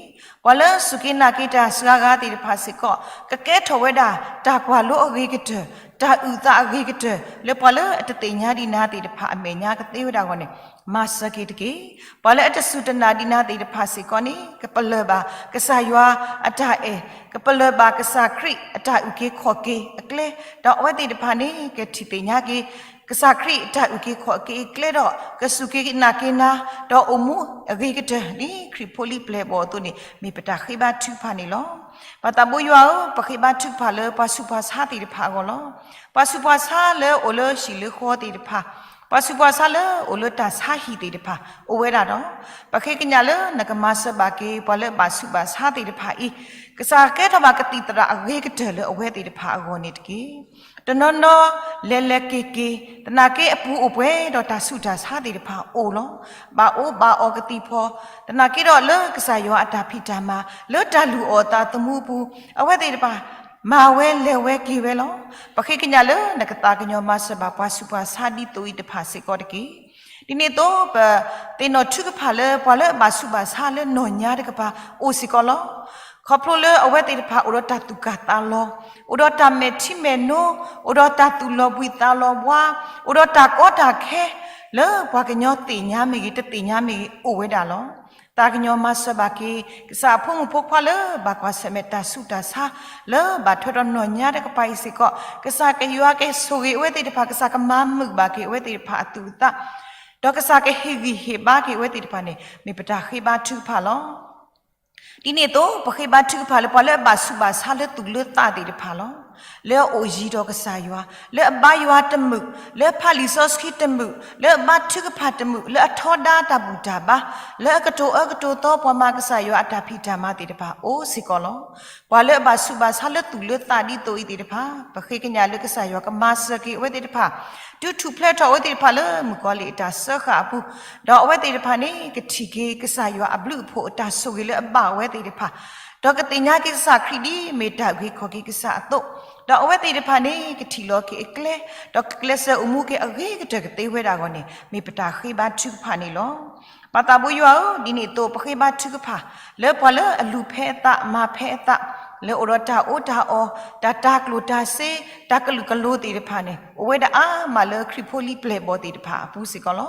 ပှၤလၢစူၢ်က့ၤနာ်က့ၤတၢ်စှၤဂၤသ့ၣ်တဖၣ်စ့ၢ်ကီး ကကဲထီၣ်ဝဲဒၣ် တၢ်ကွၢ်လိအဂ့ၤကတၢၢ်, တၢ်အုၣ်သးအဂ့ၤကတၢၢ် လၢပှၤလၢအတသ့ၣ်ညါဒံးနၤသ့ၣ်တဖၣ်အမဲာ်ညါကသ့ဝဲဒၣ်အဂီၢ်န့ၣ် မၤစၢၤက့ၤတက့ၢ်. ပှၤလၢအတစူၢ်တနာ်ဒံးနၤသ့ၣ်တဖၣ်စ့ၢ်ကီးန့ၣ် ကပလၢၢ်ဘၣ်ကစၢ်ယွၤအတၢ်အဲၣ်, ကပလၢၢ်ဘၣ်ကစၢ်ခရံာ်အတၢ်အုၣ်က့ၤခီၣ်က့ၤအကျဲ, ဒီးအဝဲသ့ၣ်တဖၣ်န့ၣ် ကထံၣ်သ့ၣ်ညါက့ၤ ကစၢ်ခရံာ်အတၢ်အုၣ်က့ၤခီၣ်က့ၤအကျဲဒီး ကစူၢ်က့ၤနာ်က့ၤနၤ, ဒီးအိၣ်မူအဂ့ၤကတၢၢ် ဒ်ခရံာ်ဖိလံၤပျဲၢ်ဘီၣ်အသိးန့ၣ် မ့ၢ်ပတၢ်ဃ့ဘါထုကဖၣ်န့ၣ်လီၤ. ပှၤသးဘိယွၤဧၢ, ပဃ့ဘါထုကဖၣ်လၢပှၤဆူးပှၤဆါသ့ၣ်တဖၣ်အဂီၢ်လီၤ. ပှၤဆူးပှၤဆါလၢအိၣ်လၢဟံၣ်လၢဃီသ့ၣ်တဖၣ်, ပှၤဆူးပှၤဆါလၢအိၣ်လၢတၢ်ဆါဟံၣ်သ့ၣ်တဖၣ် အိၣ်ဝဲဒၣ်ဒီး ပဃ့ကညးလၢနကမၤစၢၤဘၣ်က့ၤ ပှၤလၢအဘၣ်ဆူးဘၣ်ဆါသ့ၣ်တဖၣ်အံၤ, ကစၢ်ကဲထီၣ်ဘၣ်ကသံၣ်သရၣ်အဂ့ၤကတၢၢ်လၢအဝဲသ့ၣ်တဖၣ်အဂီၢ်န့ၣ်တက့ၢ်. တနီၤနီၤ လဲၤလဲၤက့ၤက့ၤ, သနာ်က့အပူၤအိၣ်ပှဲၤဒီးတၢ်ဆူးတၢ်ဆါသ့ၣ်တဖၣ်အိၣ်လီၤ. ဘၣ်အိၣ်ဘၣ်အီၣ်ကသံၣ်ဖီ, သနာ်က့ဒီးလၢကစၢ်ယွၤအတၢ်ဖံးတၢ်မၤ လၢတၢ်လုၢ်အီၣ်အသးသမူအပူၤ, အဝဲသ့ၣ်တဖၣ် မၤဝဲလဲၤဝဲက့ၤဝဲလီၤ. ပဃ့ကညးလၢနကသးကညီၤမၤစၢၤဘၣ်ပှၤဆူးပှၤဆါဒ်သိးအံၤတဖၣ်စ့ၢ်ကီးတက့ၢ်. ဒ်န့ၣ်အသိး ပသ့ၣ်နီၣ်ထုကဖၣ်လၢပှၤလၢအဘၣ်ဆူးဘၣ်ဆါလၢနီၢ်ညါတကပၤအိၣ်စ့ၢ်ကီးလီၤ. ခီဖျိလၢအဝဲသ့ၣ်တဖၣ်အိၣ်ဒီးတၢ်သူၣ်ကၢ်သးလီၤ, အိၣ်ဒီးတၢ်မဲာ်ထံမဲာ်နိ, အိၣ်ဒီးတၢ်သူၣ်လီၤဘှံးသးလီၤဘှါ, အိၣ်ဒီးတၢ်ကီတၢ်ခဲ လၢပှၤကညီသ့ၣ်ညါမ့ၢ်ဂ့ၤ တသ့ၣ်ညါမ့ၢ်ဂ့ၤ အိၣ်ဝဲဒၣ်လီၤ. သးကညီၤမၤစၢၤဘၣ်က့ၤ ကစၢ်အဖိမုၣ်ဖိခွါလၢဘၣ်ကွၢ်ဆၢၣ်မဲာ်တၢ်ဆူးတၢ်ဆါ လၢဘၣ်ထွဲဒီးနီၢ်ညါတကပၤအံၤစ့ၢ်ကီး, ကစၢ်ကယွၤကဆိၣ်ဂ့ၤအဝဲသ့ၣ်တဖၣ်, ကစၢ်ကမၤမုာ်ဘၣ်က့ၤအဝဲသ့ၣ်တဖၣ်အသူၣ်အသး, ဒီးကစၢ်ကဟ့ၣ်ဂံၢ်ဟ့ၣ်ဘါက့ၤအဝဲသ့ၣ်တဖၣ်န့ၣ် မ့ၢ်ပတၢ်ဃ့ဘါထုကဖၣ်လီၤ. ဒ်န့ၣ်အသိး ပဃ့ဘါထုကဖၣ်လၢပှၤလၢအဘၣ်ဆူးဘၣ်ဆါလၢသူၣ်လၢသးသ့ၣ်တဖၣ်လီၤ. လၢအအိၣ်ယံၤဒီးကစၢ်ယွၤ, လၢအဘါယွၤတမုာ်, လၢအဖးလံာ်စီဆှံတမုာ်, လၢအဘါထုကဖၣ်တမုာ်, လၢအကတိၤအၢကတိၤသီပှၤမၤကစၢ်ယွၤအတၢ်ဖံးတၢ်မၤသ့ၣ်တဖၣ်အိၣ်စ့ၢ်ကီးလီၤ. ပှၤလၢအဘၣ်ဆူးဘၣ်ဆါလၢသူၣ်လၢသးဒ်သိးအံၤသ့ၣ်တဖၣ်, ပဃ့ကညးလၢကစၢ်ယွၤကမၤစၢၤက့ၤအဝဲသ့ၣ်တဖၣ်, တုၤထူၣ်ဖျဲးထီၣ်အဝဲသ့ၣ်တဖၣ်လၢမုၣ်ကီၤလံၢ်အတၢ်စၢဃာ်အပူၤ, ဒီးအဝဲသ့ၣ်တဖၣ်န့ၣ် ကထံၣ်က့ၤကစၢ်ယွၤအဘျုးအဖှိၣ်အတၢ်ဆိၣ်ဂ့ၤလၢအဘၣ်အဝဲသ့ၣ်တဖၣ်, ဒီးကသ့ၣ်ညါက့ၤကစၢ်ခရံာ်ဒ်မ့ၢ်တၢ်အုၣ်က့ၤခီၣ်က့ၤကစၢ်အသိး, ဒီးအဝဲသ့ၣ်တဖၣ်န့ၣ် ကထံၣ်လီၤက့ၤအကျဲ, ဒီးကကျဲးစၢးအိၣ်မူက့ၤအဂ့ၤကတၢၢ်ကသ့ဝဲဒၣ်အဂီၢ်န့ၣ် မ့ၢ်ပတၢ်ဃ့ဘါထုကဖၣ်န့ၣ်လီၤ. ပၢ်သးဘိယွၤဧၢ, ဒ်န့ၣ်အသိး ပဃ့ဘါထုကဖၣ် လၢပှၤလၢအလူၤဖဲအသး မၤဖဲအသး, လၢအိၣ်ဒီးတၢ်အီၣ်တၢ်အီ, တၢ်တၤကျိၣ်တၤစ့, တၢ်ကလုာ်ကလိၤသ့ၣ်တဖၣ်န့ၣ် အိၣ်ဝဲဒၣ်အါမးလၢခရံာ်ဖိလံၤပျဲၢ်ဘီၣ်သ့ၣ်တဖၣ်အပူၤစ့ၢ်ကီးလီၤ.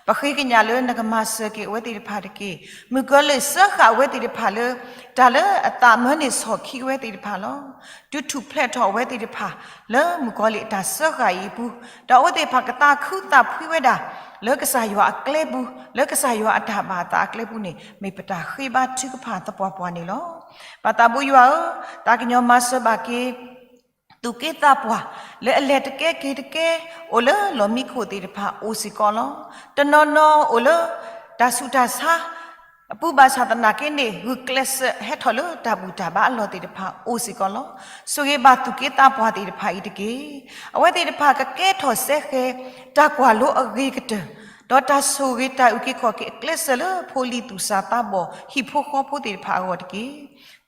ပဃ့ကညးလၢနကမၤစၢၤက့ၤအဝဲသ့ၣ်တဖၣ်တက့ၢ်. မုၣ်ကီၤလံၢ်စၢဃာ်အဝဲသ့ၣ်တဖၣ်လၢ တၢ်လၢအသးမၢန့ၢ်ဆီၣ်ခံအဝဲသ့ၣ်တဖၣ်လီၤ. တုၤထူၣ်ဖျဲးထီၣ်အဝဲသ့ၣ်တဖၣ် လၢမုၣ်ကီၤလံၢ်အတၢ်စၢဃာ်အံၤအပူၤ, ဒီးအဝဲသ့ၣ်တဖၣ်ကသးခုသးဖှံဝဲဒၣ် လၢကစၢ်ယွၤအကျဲပူၤ, လၢကစၢ်ယွၤအတၢ်ဘၣ်အသးအကျဲပူၤန့ၣ် မ့ၢ်ပတၢ်ဃ့ဘါထုကဖၣ်သပှၢ်ပှၢ်န့ၣ်လီၤ. ပၢ်သးဘိယွၤဧၢ, သးကညီၤမၤစၢၤဘၣ်က့ၤ သူၣ်က့သးပှၢ် လၢအလဲၤတကဲက့ၤတကဲ အိၣ်လၢလီၢ်မံခိၣ်သ့ၣ်တဖၣ်အိၣ်စ့ၢ်ကီးလီၤ. တနီၤနီၤအိၣ်လၢ တၢ်ဆူးတၢ်ဆါ အပူၤဘၣ်ဆၣ်သနာ်က့န့ၣ် ဂုာ်ကျဲးစၢးဟဲထီၣ်လၢတၢ်ဘူၣ်တၢ်ဘါအလီၢ်သ့ၣ်တဖၣ်အိၣ်စ့ၢ်ကီးလီၤ. ဆိၣ်ဂ့ၤဘၣ်သူၣ်က့သးပှၢ်သ့ၣ်တဖၣ်အံၤတက့ၢ်. အဝဲသ့ၣ်တဖၣ်ကကဲထီၣ်စဲဃဲၤ တၢ်ကွၢ်လိအဂ့ၤကတၢၢ်, ဒီးတၢ်ဆိၣ်ဂ့ၤတၢ်အုၣ်က့ၤခီၣ်က့ၤအကျဲးစၢးလၢဖိလံၤသူၣ်စၢ်သးဘီၣ် ဟံၣ်ဖိဃီဖိသ့ၣ်တဖၣ်အဂီၢ်တက့ၢ်.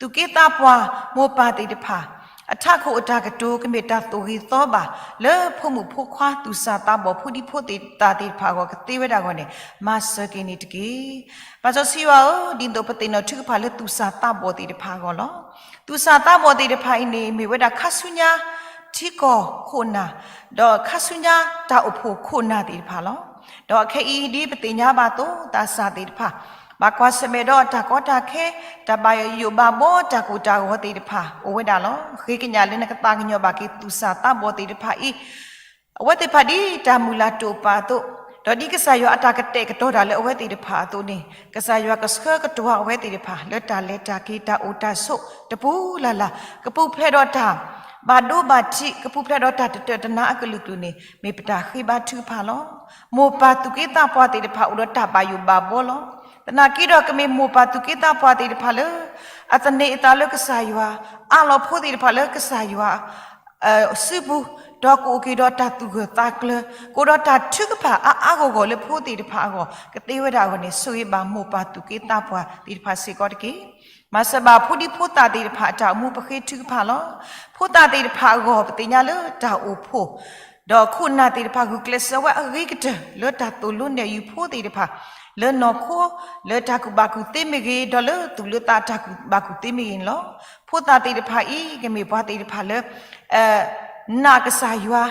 သူၣ်က့သးပှၢ်မိၢ်ပၢ်သ့ၣ်တဖၣ် အထးခိၣ်အတၢ်ကတိၤကမ့ၢ်တၢ်သိၣ်ဂ့ၤသီဘၣ် လၢဖိမုၣ်ဖိခွါသူၣ်စၢ်သးဘီၣ်ဖိဒံဖိသ့ၣ်တဖၣ်သ့ၣ်တဖၣ်အဂီၢ်ကသ့ဝဲဒၣ်အဂီၢ်န့ၣ် မၤစၢၤက့ၤန့ၣ်တက့ၢ်. ပၢ်စီဆှံယွၤဧၢ, ဒ်သိးပသ့ၣ်နီၣ်ထုကဖၣ်လၢသူၣ်စၢ်သးဘီၣ်သ့ၣ်တဖၣ်အဂီၢ်လီၤ. သူၣ်စၢ်သးဘီၣ်သ့ၣ်တဖၣ်အံၤန့ၣ် မ့ၢ်ဝဲဒၣ်ခါဆူညါထံကီၢ်ခိၣ်နၢ် ဒီးခါဆူညါတၢ်အိၣ်ဖှိၣ်ခိၣ်နၢ်သ့ၣ်တဖၣ်လီၤ. ဒီးခဲအံၤဒ်ပသ့ၣ်ညါဘၣ်အသိး သးစၢ်သ့ၣ်တဖၣ် ဘၣ်ကွၢ်ဆၢၣ်မဲာ်ဒီးတၢ်ကီတၢ်ခဲ, တၢ်ဘၣ်ယိၣ်ဘၣ်ဘီတၢ်ကိၢ်တၢ်ဂီၤသ့ၣ်တဖၣ် အိၣ်ဝဲဒၣ်လီၤ. ဃ့ကညးလၢနကသးကညီၤဘၣ်က့ၤသူၣ်စၢ်သးဘီၣ်သ့ၣ်တဖၣ်အံၤ အဝဲသ့ၣ်တဖၣ်ဒ်တၢ်မုၢ်လၢ်တိာ်ပာ်အသိး, ဒီးဒ်ကစၢ်ယွၤအတၢ်ကတဲာ်ကတီၤတၢ်လၢအဝဲသ့ၣ်တဖၣ်အသိးန့ၣ် ကစၢ်ယွၤကဆှၢကတီၤအဝဲသ့ၣ်တဖၣ် လၢတၢ်လဲၤတၢ်က့ၤတၢ်အိၣ်တၢ်ဆိးတပူၤလၢ်လၢ်, ကပူၤဖျဲးဒီးတၢ်ဘၣ်ဒိဘၣ်ထံး, ကပူၤဖျဲးဒီးတၢ်တတၢာ်တနါအကလုာ်ကလုာ်န့ၣ် မ့ၢ်ပတၢ်ဃ့ဘါထုကဖၣ်လီၤ. မိၢ်ပၢ်သူၣ်က့သးပှၢ်သ့ၣ်တဖၣ်အိၣ်ဒီးတၢ်ဘၣ်ယိၣ်ဘၣ်ဘီလီၤ. သနာ်က့ဒီးကမ့ၢ်မိၢ်ပၢ်သူၣ်က့သးပှၢ်သ့ၣ်တဖၣ်လၢ အသန့ၤအသးလၢကစၢ်ယွၤ, အးလီၤဖိသ့ၣ်တဖၣ်လၢကစၢ်ယွၤ စုပူၤ, ဒီးကအိၣ်က့ၤဒီးတၢ်သူၣ်ဂၢၢ်သးကျၢၤ, ကအိၣ်ဒီးတၢ်ထုကဖၣ်အါအါဂီၢ်ဂီၢ်လၢဖိသ့ၣ်တဖၣ်အဂီၢ်, ကသ့ဝဲဒၣ်အဂီၢ်န့ၣ် ဆိၣ်ဂ့ၤဘၣ်မိၢ်ပၢ်သူၣ်က့သးပှၢ်သ့ၣ်တဖၣ်စ့ၢ်ကီးတက့ၢ်. မၤစၢၤဘၣ်ဖိဒံဖိသၣ်သ့ၣ်တဖၣ်အတၢ်အိၣ်မူပဃ့ထုကဖၣ်လီၤ. ဖိသၣ်သ့ၣ်တဖၣ်အဂီၢ် ပသ့ၣ်ညါလၢတၢ်အိၣ်ဖှိၣ် ဒီးခိၣ်နၢ်သ့ၣ်တဖၣ်ဂုာ်ကျဲးစၢးဝဲအဂ့ၤကတၢၢ် လၢတၢ်သိၣ်လိနဲၣ်ယုၤဖိသ့ၣ်တဖၣ်, လၢနီၢ်ခိ, လၢတၢ်ကူၣ်ဘၣ်ကူၣ်သ့မ့ၢ်ဂ့ၤ, ဒီးလၢသူၣ်လၢသးတၢ်ကူၣ်ဘၣ်ကူၣ်သ့မ့ၢ်ဂ့ၤန့ၣ်လီၤ. ဖိသၣ်သ့ၣ်တဖၣ်အံၤ ကမ့ၢ်ပှၤသ့ၣ်တဖၣ်လၢ နာ်ကစၢ်ယွၤ,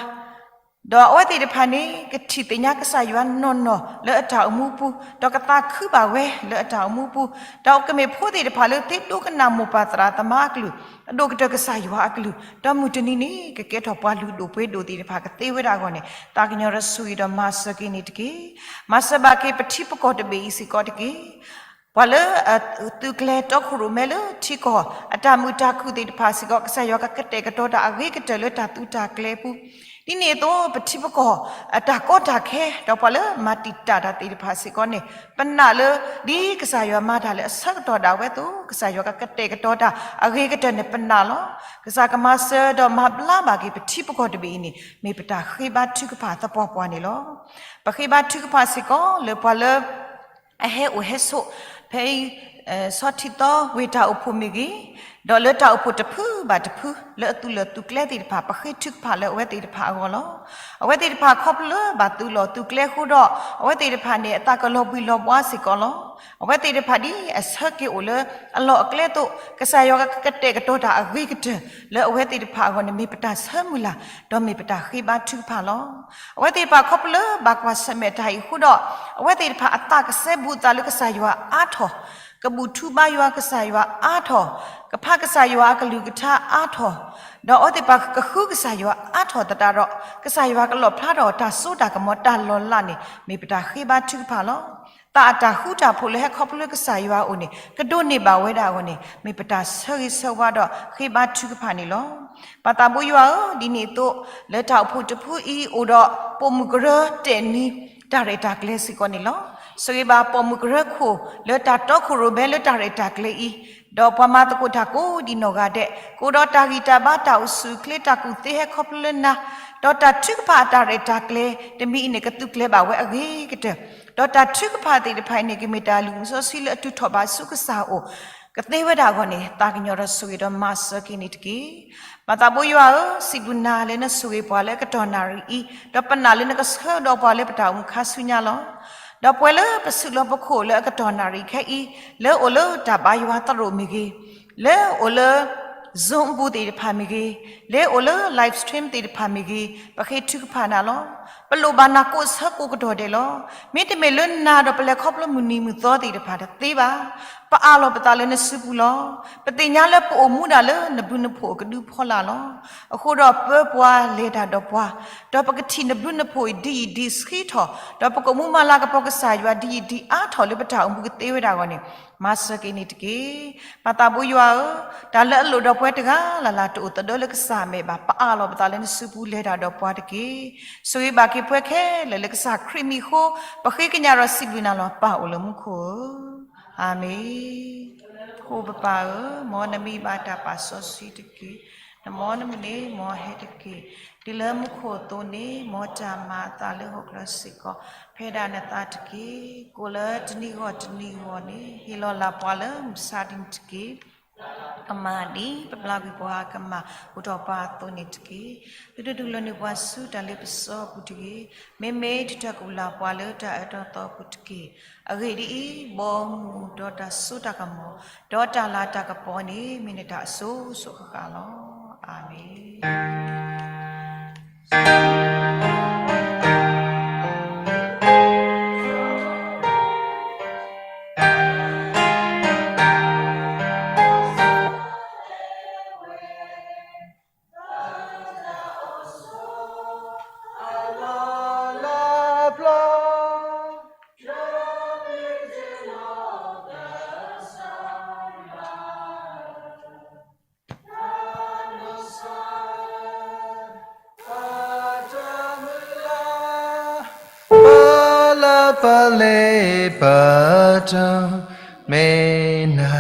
ဒီးအဝဲသ့ၣ်တဖၣ်န့ၣ် ကထံၣ်သ့ၣ်ညါကစၢ်ယွၤနီၢ်နီၢ်လၢအတၢ်အိၣ်မူပူၤ, ဒီးကသးခုဘၣ်ဝဲလၢအတၢ်အိၣ်မူပူၤ, ဒီးကမ့ၢ်ဖိသ့ၣ်တဖၣ်လၢသ့ဒိကနၣ်မိၢ်ပၢ်သရၣ်သမါအကလုၢ်, အဒိၣ်ကတၢၢ်ကစၢ်ယွၤအကလုၢ်, ဒီးမုၢ်တနံၤန့ၣ် ကကဲထီၣ်ပှၤလုၢ်ဒိၣ်ပှ့ၤဒိၣ်သ့ၣ်တဖၣ်ကသ့ဝဲဒၣ်အဂီၢ်န့ၣ် သးကညီၤဒီးဆိၣ်ဂ့ၤဒီးမၤစၢၤက့ၤန့ၣ်တက့ၢ်. မၤစၢၤဘၣ်က့ၤပထံပကီၢ်တဘ့ၣ်အံၤစ့ၢ်ကီးတက့ၢ်. ပှၤလၢအသုးကျဲၤတီခိၣ်ရိၣ်မဲလၢထံကီၢ် အတၢ်မုာ်တၢ်ခုၣ်သ့ၣ်တဖၣ်စ့ၢ်ကီး ကစၢ်ယွၤကကတဲာ်ကတီၤတၢ်အဂ့ၤကတၢၢ်လၢတၢ်သုးတၢ်ကျဲၤအပူၤ, ဒ်န့ၣ်အသိး ပထံပကီၢ်အတၢ်ကီတၢ်ခဲ ဒီးပှၤလၢမၤတံာ်တာ်တၢ်သ့ၣ်တဖၣ်စ့ၢ်ကီးန့ၣ် ပနာ်လၢ ဒ်ကစၢ်ယွၤမၤတၢ်လၢအဆၢကတီၢ်ဒၣ်ဝဲအသိး ကစၢ်ယွၤကကတဲာ်ကတီၤတၢ်အဂ့ၤကတၢၢ်န့ၣ် ပနာ်လီၤ. ကစၢ်ကမၤစၢၤဒီးမၤဘျါဘၣ်က့ၤပထံပကီၢ်တဘ့ၣ်အံၤန့ၣ် မ့ၢ်ပတၢ်ဃ့ဘါထုကဖၣ်သပှၢ်ပှၢ်န့ၣ်လီၤ. ပဃ့ဘါထုကဖၣ်စ့ၢ်ကီးလၢပှၤလၢ အဟဲအိၣ်ဟဲဆိး ဖဲအံၤ ဆီထံသီဝ့ၢ်တၢ်အိၣ်ဖှိၣ်မ့ၢ်ဂ့ၤ, ဒီးလၢတၢ်အိၣ်ဖှိၣ်တဖုဘၣ်တဖု လၢအသုးလၢာ်သုးကျဲသ့ၣ်တဖၣ် ပဃ့ထုကဖၣ်လၢအဝဲသ့ၣ်တဖၣ်အဂီၢ်လီၤ. အဝဲသ့ၣ်တဖၣ်ခီဖျိလၢဘၣ်သုးလီၢ်သုးကျဲအဃိဒီး အဝဲသ့ၣ်တဖၣ်န့ၣ် အသးကလီၤဘှံးလီၤဘှါစ့ၢ်ကီးလီၤ. အဝဲသ့ၣ်တဖၣ်ဒ်အဆၢက့ၤအိၣ်လၢအလီၢ်အကျဲအသိး ကစၢ်ယွၤကကတဲာ်ကတီၤတၢ်အဂ့ၤကတၢၢ် လၢအဝဲသ့ၣ်တဖၣ်အဂီၢ်န့ၣ် မ့ၢ်ပတၢ်ဆၢမုၢ်လၢ် ဒီးမ့ၢ်ပတၢ်ဃ့ဘါထုကဖၣ်လီၤ. အဝဲသ့ၣ်တဖၣ်ခီဖျိလၢဘၣ်ကွၢ်ဆၢၣ်မဲာ်တၢ်အံၤအဃိဒီး အဝဲသ့ၣ်တဖၣ်အသးကစဲဘူးအသးလၢကစၢ်ယွၤအါထီၣ်, ကဘူၣ်ထူဘါယွၤကစၢ်ယွၤအါထီၣ်, ကဖးကစၢ်ယွၤအကလုၢ်ကထါအါထီၣ်, ဒီးအဝဲသ့ၣ်တဖၣ်ကဃုကစၢ်ယွၤအါထီၣ်သတးဒီး ကစၢ်ယွၤကလီၣ်ဖျါထီၣ်တၢ်စိတၢ်ကမီၤတၢ်လီၤလးန့ၣ် မ့ၢ်ပတၢ်ဃ့ဘါထုကဖၣ်လီၤ. သးအတၢ်ဃူတၢ်ဖိးလၢဟဲခီဖျိလၢကစၢ်ယွၤအအိၣ်န့ၣ် ကဒိးန့ၢ်ဘၣ်ဝဲဒၣ်အဂီၢ်န့ၣ် မ့ၢ်ပတၢ်ဆၢဂ့ၤဆၢဝါဒီးဃ့ဘါထုကဖၣ်န့ၣ်လီၤ. ပၢ်သးဘိယွၤဧၢ, ဒ်န့ၣ်အသိး လၢတၢ်အိၣ်ဖှိၣ်တဖုအံၤအိၣ်ဒီး ပိာ်မုၣ်ကရၢတဲာ်နံၤ တၢ်ရဲၣ်တၢ်ကျဲၤစ့ၢ်ကီးန့ၣ်လီၤ. ဆိၣ်ဂ့ၤဘၣ်ပိာ်မုၣ်ကရၢခိၣ် လၢတၢ်တီခိၣ်ရိၣ်မဲလၢတၢ်ရဲၣ်တၢ်ကျဲၤအံၤ, ဒီးပှၤမၤသကိးတၢ်ကိးဒံးနီၢ်ဂၤဒဲး ကအိၣ်ဒီးတၢ်ဂံၢ်တၢ်ဘါတၢ်အိၣ်ဆူၣ်အိၣ်ချ့တၢ်ကူၣ်သ့ဟဲခီဖျိလၢနၤ, ဒီးတၢ်ထုကဖၣ်အတၢ်ရဲၣ်တၢ်ကျဲၤ တမံၤအံၤန့ၣ် ကသုးကျဲၤဘၣ်ဝဲအဂ့ၤကတၢၢ်, ဒီးတၢ်ထုကဖၣ်သ့ၣ်တဖၣ်အံၤန့ၣ် ကမ့ၢ်တၢ်လုၢ်မုာ်စီဆှံလၢအတုၤထီၣ်ဘၣ်ဆူကစၢ်အအိၣ် ကသ့ဝဲဒၣ်အဂီၢ်န့ၣ် သးကညီၤဒီးဆိၣ်ဂ့ၤဒီးမၤစၢၤက့ၤန့ၣ်တက့ၢ်. ပၢ်သးဘိယွၤဧၢ, စံးဘျုးနၤလၢနဆိၣ်ဂ့ၤပှၤလၢအကတီၢ်နၣ်ရံၣ်အံၤ, ဒီးပနာ်လၢနကဆှၢဒီးပှၤလၢပတၢ်အိၣ်မူခါဆူညါလီၤ. ဒီးပှၤလၢပစုလီၢ်ပခိၣ်လၢအကတီၢ်နၣ်ရံၣ်ခဲအံၤ, လၢအိၣ်လၢတၢ်ဘါယွၤသရိာ်မ့ၢ်ဂ့ၤ, လၢအိၣ်လၢ Zoom ပူၤသ့ၣ်တဖၣ်မ့ၢ်ဂ့ၤ, လၢအိၣ်လၢ live stream သ့ၣ်တဖၣ်မ့ၢ်ဂ့ၤ, ပဃ့ထုကဖၣ်နၤလီၤ. ပလိၣ်ဘၣ်နၤကိးဆၢကိးကတီၢ်ဒဲးလီၤ. မ့တမ့ၢ်လၢနၤဒီးပလဲၤခီဖျိမုၢ်နံၤမုၢ်သီသ့ၣ်တဖၣ်တသ့ဘၣ်. ပအးလီၤပသးလၢနစုပူၤလီၤ. ပသ့ၣ်ညါလၢပအိၣ်မူဒၣ်လၢနဘျုးနဖှိၣ်အကဒုဖီလာ်လီၤ. အဃိဒီးပၢပှၤလဲၤတၢ်ဒီးပှၤ, ဒီးပကထံၣ်နဘျုးနဖှိၣ်အံၤဒ်အံၤဒ်ဆှံထီၣ်, ဒီးပကအိၣ်မူမၤလၤကပီၤကစၢ်ယွၤဒ်အံၤဒ်အါထီၣ်လၢပတၢ်အိၣ်မူကသ့ဝဲဒၣ်အဂီၢ်န့ၣ် မၤစၢၤက့ၤန့ၣ်တက့ၢ်. ပၢ်သးဘိယွၤဧၢ, တၢ်လၢအလိၣ်ဒီးပှၤတဂၤလၢ်လၢ်တအိၣ်သဒၢလၢကစၢ်အမဲာ်ဘၣ်. ပအးလီၤပသးလၢနစုပူၤလဲၤတၢ်ဒီးပှၤတက့ၢ်. ဆိၣ်ဂ့ၤဘၣ်က့ၤပှၤခဲလၢာ်လၢကစၢ်ခရံာ်မံၤအဃိ, ပဃ့ကညးဒီးစံးဘျုးနၤလီၤ. ပၢ်အိၣ်လၢမူခိၣ်ဧၢ, အၤမ့ၣ်. အိပပၢ်ဧၢ, မ်နမံၤဘၣ်တၢ်ပာ်စီဆှံတက့ၢ်. နမ်နမံၤန့ၣ်မ်ဟဲတက့ၢ်. ဒ်လၢမူခိၣ်အသိးန့ၣ် မ်တၢ်မၤအသးလၢဟီၣ်ခိၣ်ချၢစ့ၢ်ကီး, ဖဲဒၣ်နသးတက့ၢ်. ကိးလၢတနံၤဂီၢ်တနံၤဂီၢ်န့ၣ် ဟ့ၣ်လီၤလၢ်ပှၤလၢမုၢ်ဆါတနံၤတက့ၢ်. ကမၤဒ်ပပျၢ်ကွံာ်ပှၤကမၤအိၣ်ထီၣ်ပှၤအသိးန့ၣ်တက့ၢ်. သုတဒုးလီၤန့ၢ်ပှၤဆူတၢ်လ့ပစီအပူၤတဂ့ၤ. မ့မ့ၢ်တၢ်ကလၢ်ပှၤလၢတၢ်အၢတၢ်သီအပူၤတက့ၢ်. အဂ့ၢ်ဒ်အံၤ, ဘီမုၢ်ဒီးတၢ်စိတၢ်ကမီၤ, ဒီးတၢ်လၤတၢ်ကပီၤန့ၣ် မ့ၢ်နတၢ်အစိၤစိၤဃၣ်ဃၣ်လီၤ. အၤမ့ၣ်. ပလၢပလ့ပတၢ်မ့ၢ်နၤ,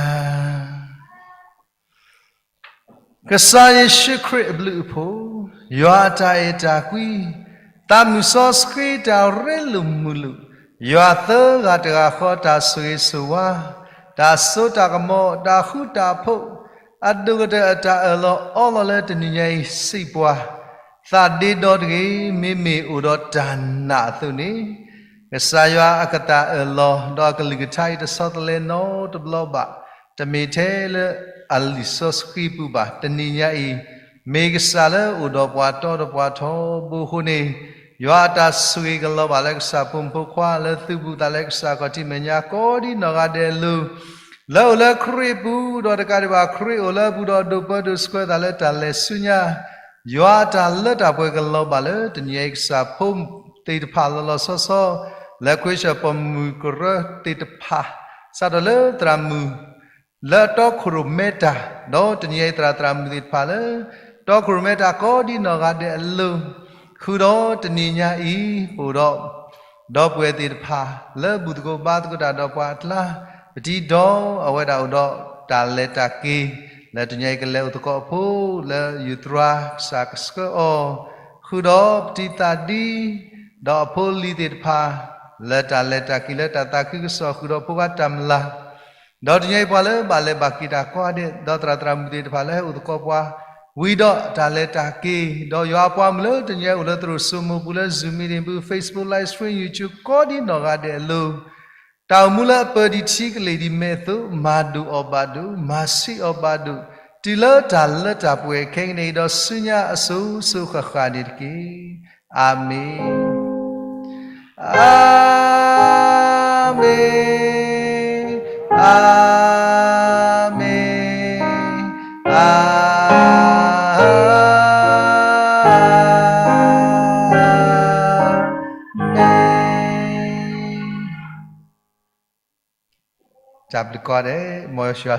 ကစၢ်ယ့ၣ်ၡူးခရံာ်အဘျုးအဖှိၣ် ယွၤအတၢ်အဲၣ်တၢ်ကွံ, သးမုၢ်စီဆှံတၢ်ရ့လိာ်မုာ်လိာ်, ယွၤသၢဂၤတဂၤဃီတၢ်ဆိၣ်ဂ့ၤဆိၣ်ဝါ, တၢ်စိတၢ်ကမီၤ တၢ်ဃူတၢ်ဖိး, အဒိၣ်ကတၢၢ်အတၢ်အၢၣ်လီၤအီလီၤလၢတနံၤညါအံၤ စံးပှၤ သးဒ့ဒီတဂ့ၤ, မ့မ့ၢ်အိၣ်ဒီးတၢ်နာ်အသိးန့ၣ်, ကစၢ်ယွၤအကသးအၢၣ်လီၤ ဒီးအကလုၢ်ကထါအံၤ တဆီတလဲနီတဘျီဘၣ်, တမ့ၢ်ထဲလၢအလံာ်စီဆှံပူၤဘၣ်. တနံၤညါအံၤ မ့ၢ်ကစၢ်လၢအိၣ်ဒီးပှၤတီဒီးပှၤထီဘိအဃိန့ၣ်, ယွၤအတၢ်ဆိၣ်ဂ့ၤကလီၤဘၣ်လၢကစၢ်ဖိမုၣ်ဖိခွါလၢသုပူၤသးလၢကစၢ်ခီၣ်ထံးမဲာ်ညါကိးဒ်နီၢ်ဂၤဒဲးအလိၤ လၢအိၣ်လၢခရံာ်ပူၤ ဒီးတကးဒံးဘၣ်ခရံာ်အိၣ်လၢအပူၤဒီးဒိးပၢဒိးဆှၢသးလၢတၢ်လဲၤဆူညါ, ယွၤအတၢ်လၢတၢ်ပှဲၤကလီၤဘၣ်လၢတနံၤအံၤကစၢ်ဖိသ့ၣ်တဖၣ်လီၤလီၤဆီဆီ, လၢခရံာ်စီၤပိာ်မုၣ်ကရၢသ့ၣ်တဖၣ်, စးထီၣ်လၢသရၣ်မုၣ် လၢတီခိၣ်ရိၣ်မဲတၢ်, ဒီးတနံၤအံၤသရၣ်သရၣ်မုၣ်သ့ၣ်တဖၣ်လၢ တီခိၣ်ရိၣ်မဲတၢ်ကိးဒ်နီၢ်ဂၤဒဲးအလိၤ, ဃုာ်ဒီးတနံၤညါအံၤ ပအိၣ်ဒီး ဒီပုၢ်ဝဲၢ်သ့ၣ်တဖၣ် လၢဘူၣ်သကိးဘါသကိးတၢ်ဒီးပှၤအကျါ, ပတံၤဒီးအဝဲဒၣ်အိၣ်ဒီးတၢ်လဲၤတၢ်က့ၤ လၢတနံၤအံၤကလဲၤအိၣ်သကိးအဖိ လၢယုၢ်သရၣ်ကစၢ်ကဆှၢအီၤ, ဃုာ်ဒီးပတံၤသးဒံ ဒီးအဖိလံၤသ့ၣ်တဖၣ် လၢတၢ်လဲၤတၢ်က့ၤလၢတၢ်သးခုကစီၣ် ဃုာ်ဒီးဖိခွါတၢ်မျၢ် ဒီးတနံၤအံၤပှၤလၢဘၣ်လဲၤဘၣ်က့ၤတၢ်ကိးဂၤဒဲး ဒီးသရၣ်သရၣ်မုၣ်သ့ၣ်တဖၣ်လၢဟဲအိၣ်သကိးပှၤ ဝံၤဒီးတၢ်လဲၤတၢ်က့ၤ, ဒီးယွၤအပှၤမုၣ်လၢတနံၤအံၤအိၣ်လၢသရိာ်စိမိၤပူၤလၢ Zoom meeting ပူၤ Facebook live stream YouTube ကိးဒ်နီၢ်ဂၤဒဲးအလိၤ, တၢ်အိၣ်မူလၢအပၢၤဒံးထံကလ့ၢ်ဒံးမဲာ်အသိး မၤဒိၣ်အီၤဘၣ်ဒိၣ် မၤဆံးအီၤဘၣ်ဒိၣ် တုၤလၢတၢ်လၢတၢ်ပှဲၤခဲကနံၣ်အံၤ ဒီးဆူညါအစိၤစိၤဃၣ်ဃၣ်န့ၣ်တက့ၢ်. အၤမ့ၣ်. အၤမ့ၣ်, အၤမ့ၣ်, အၤမ့ၣ်. တၢ်ဘျုးကိးဂၤဒဲး, မ်ယွၤ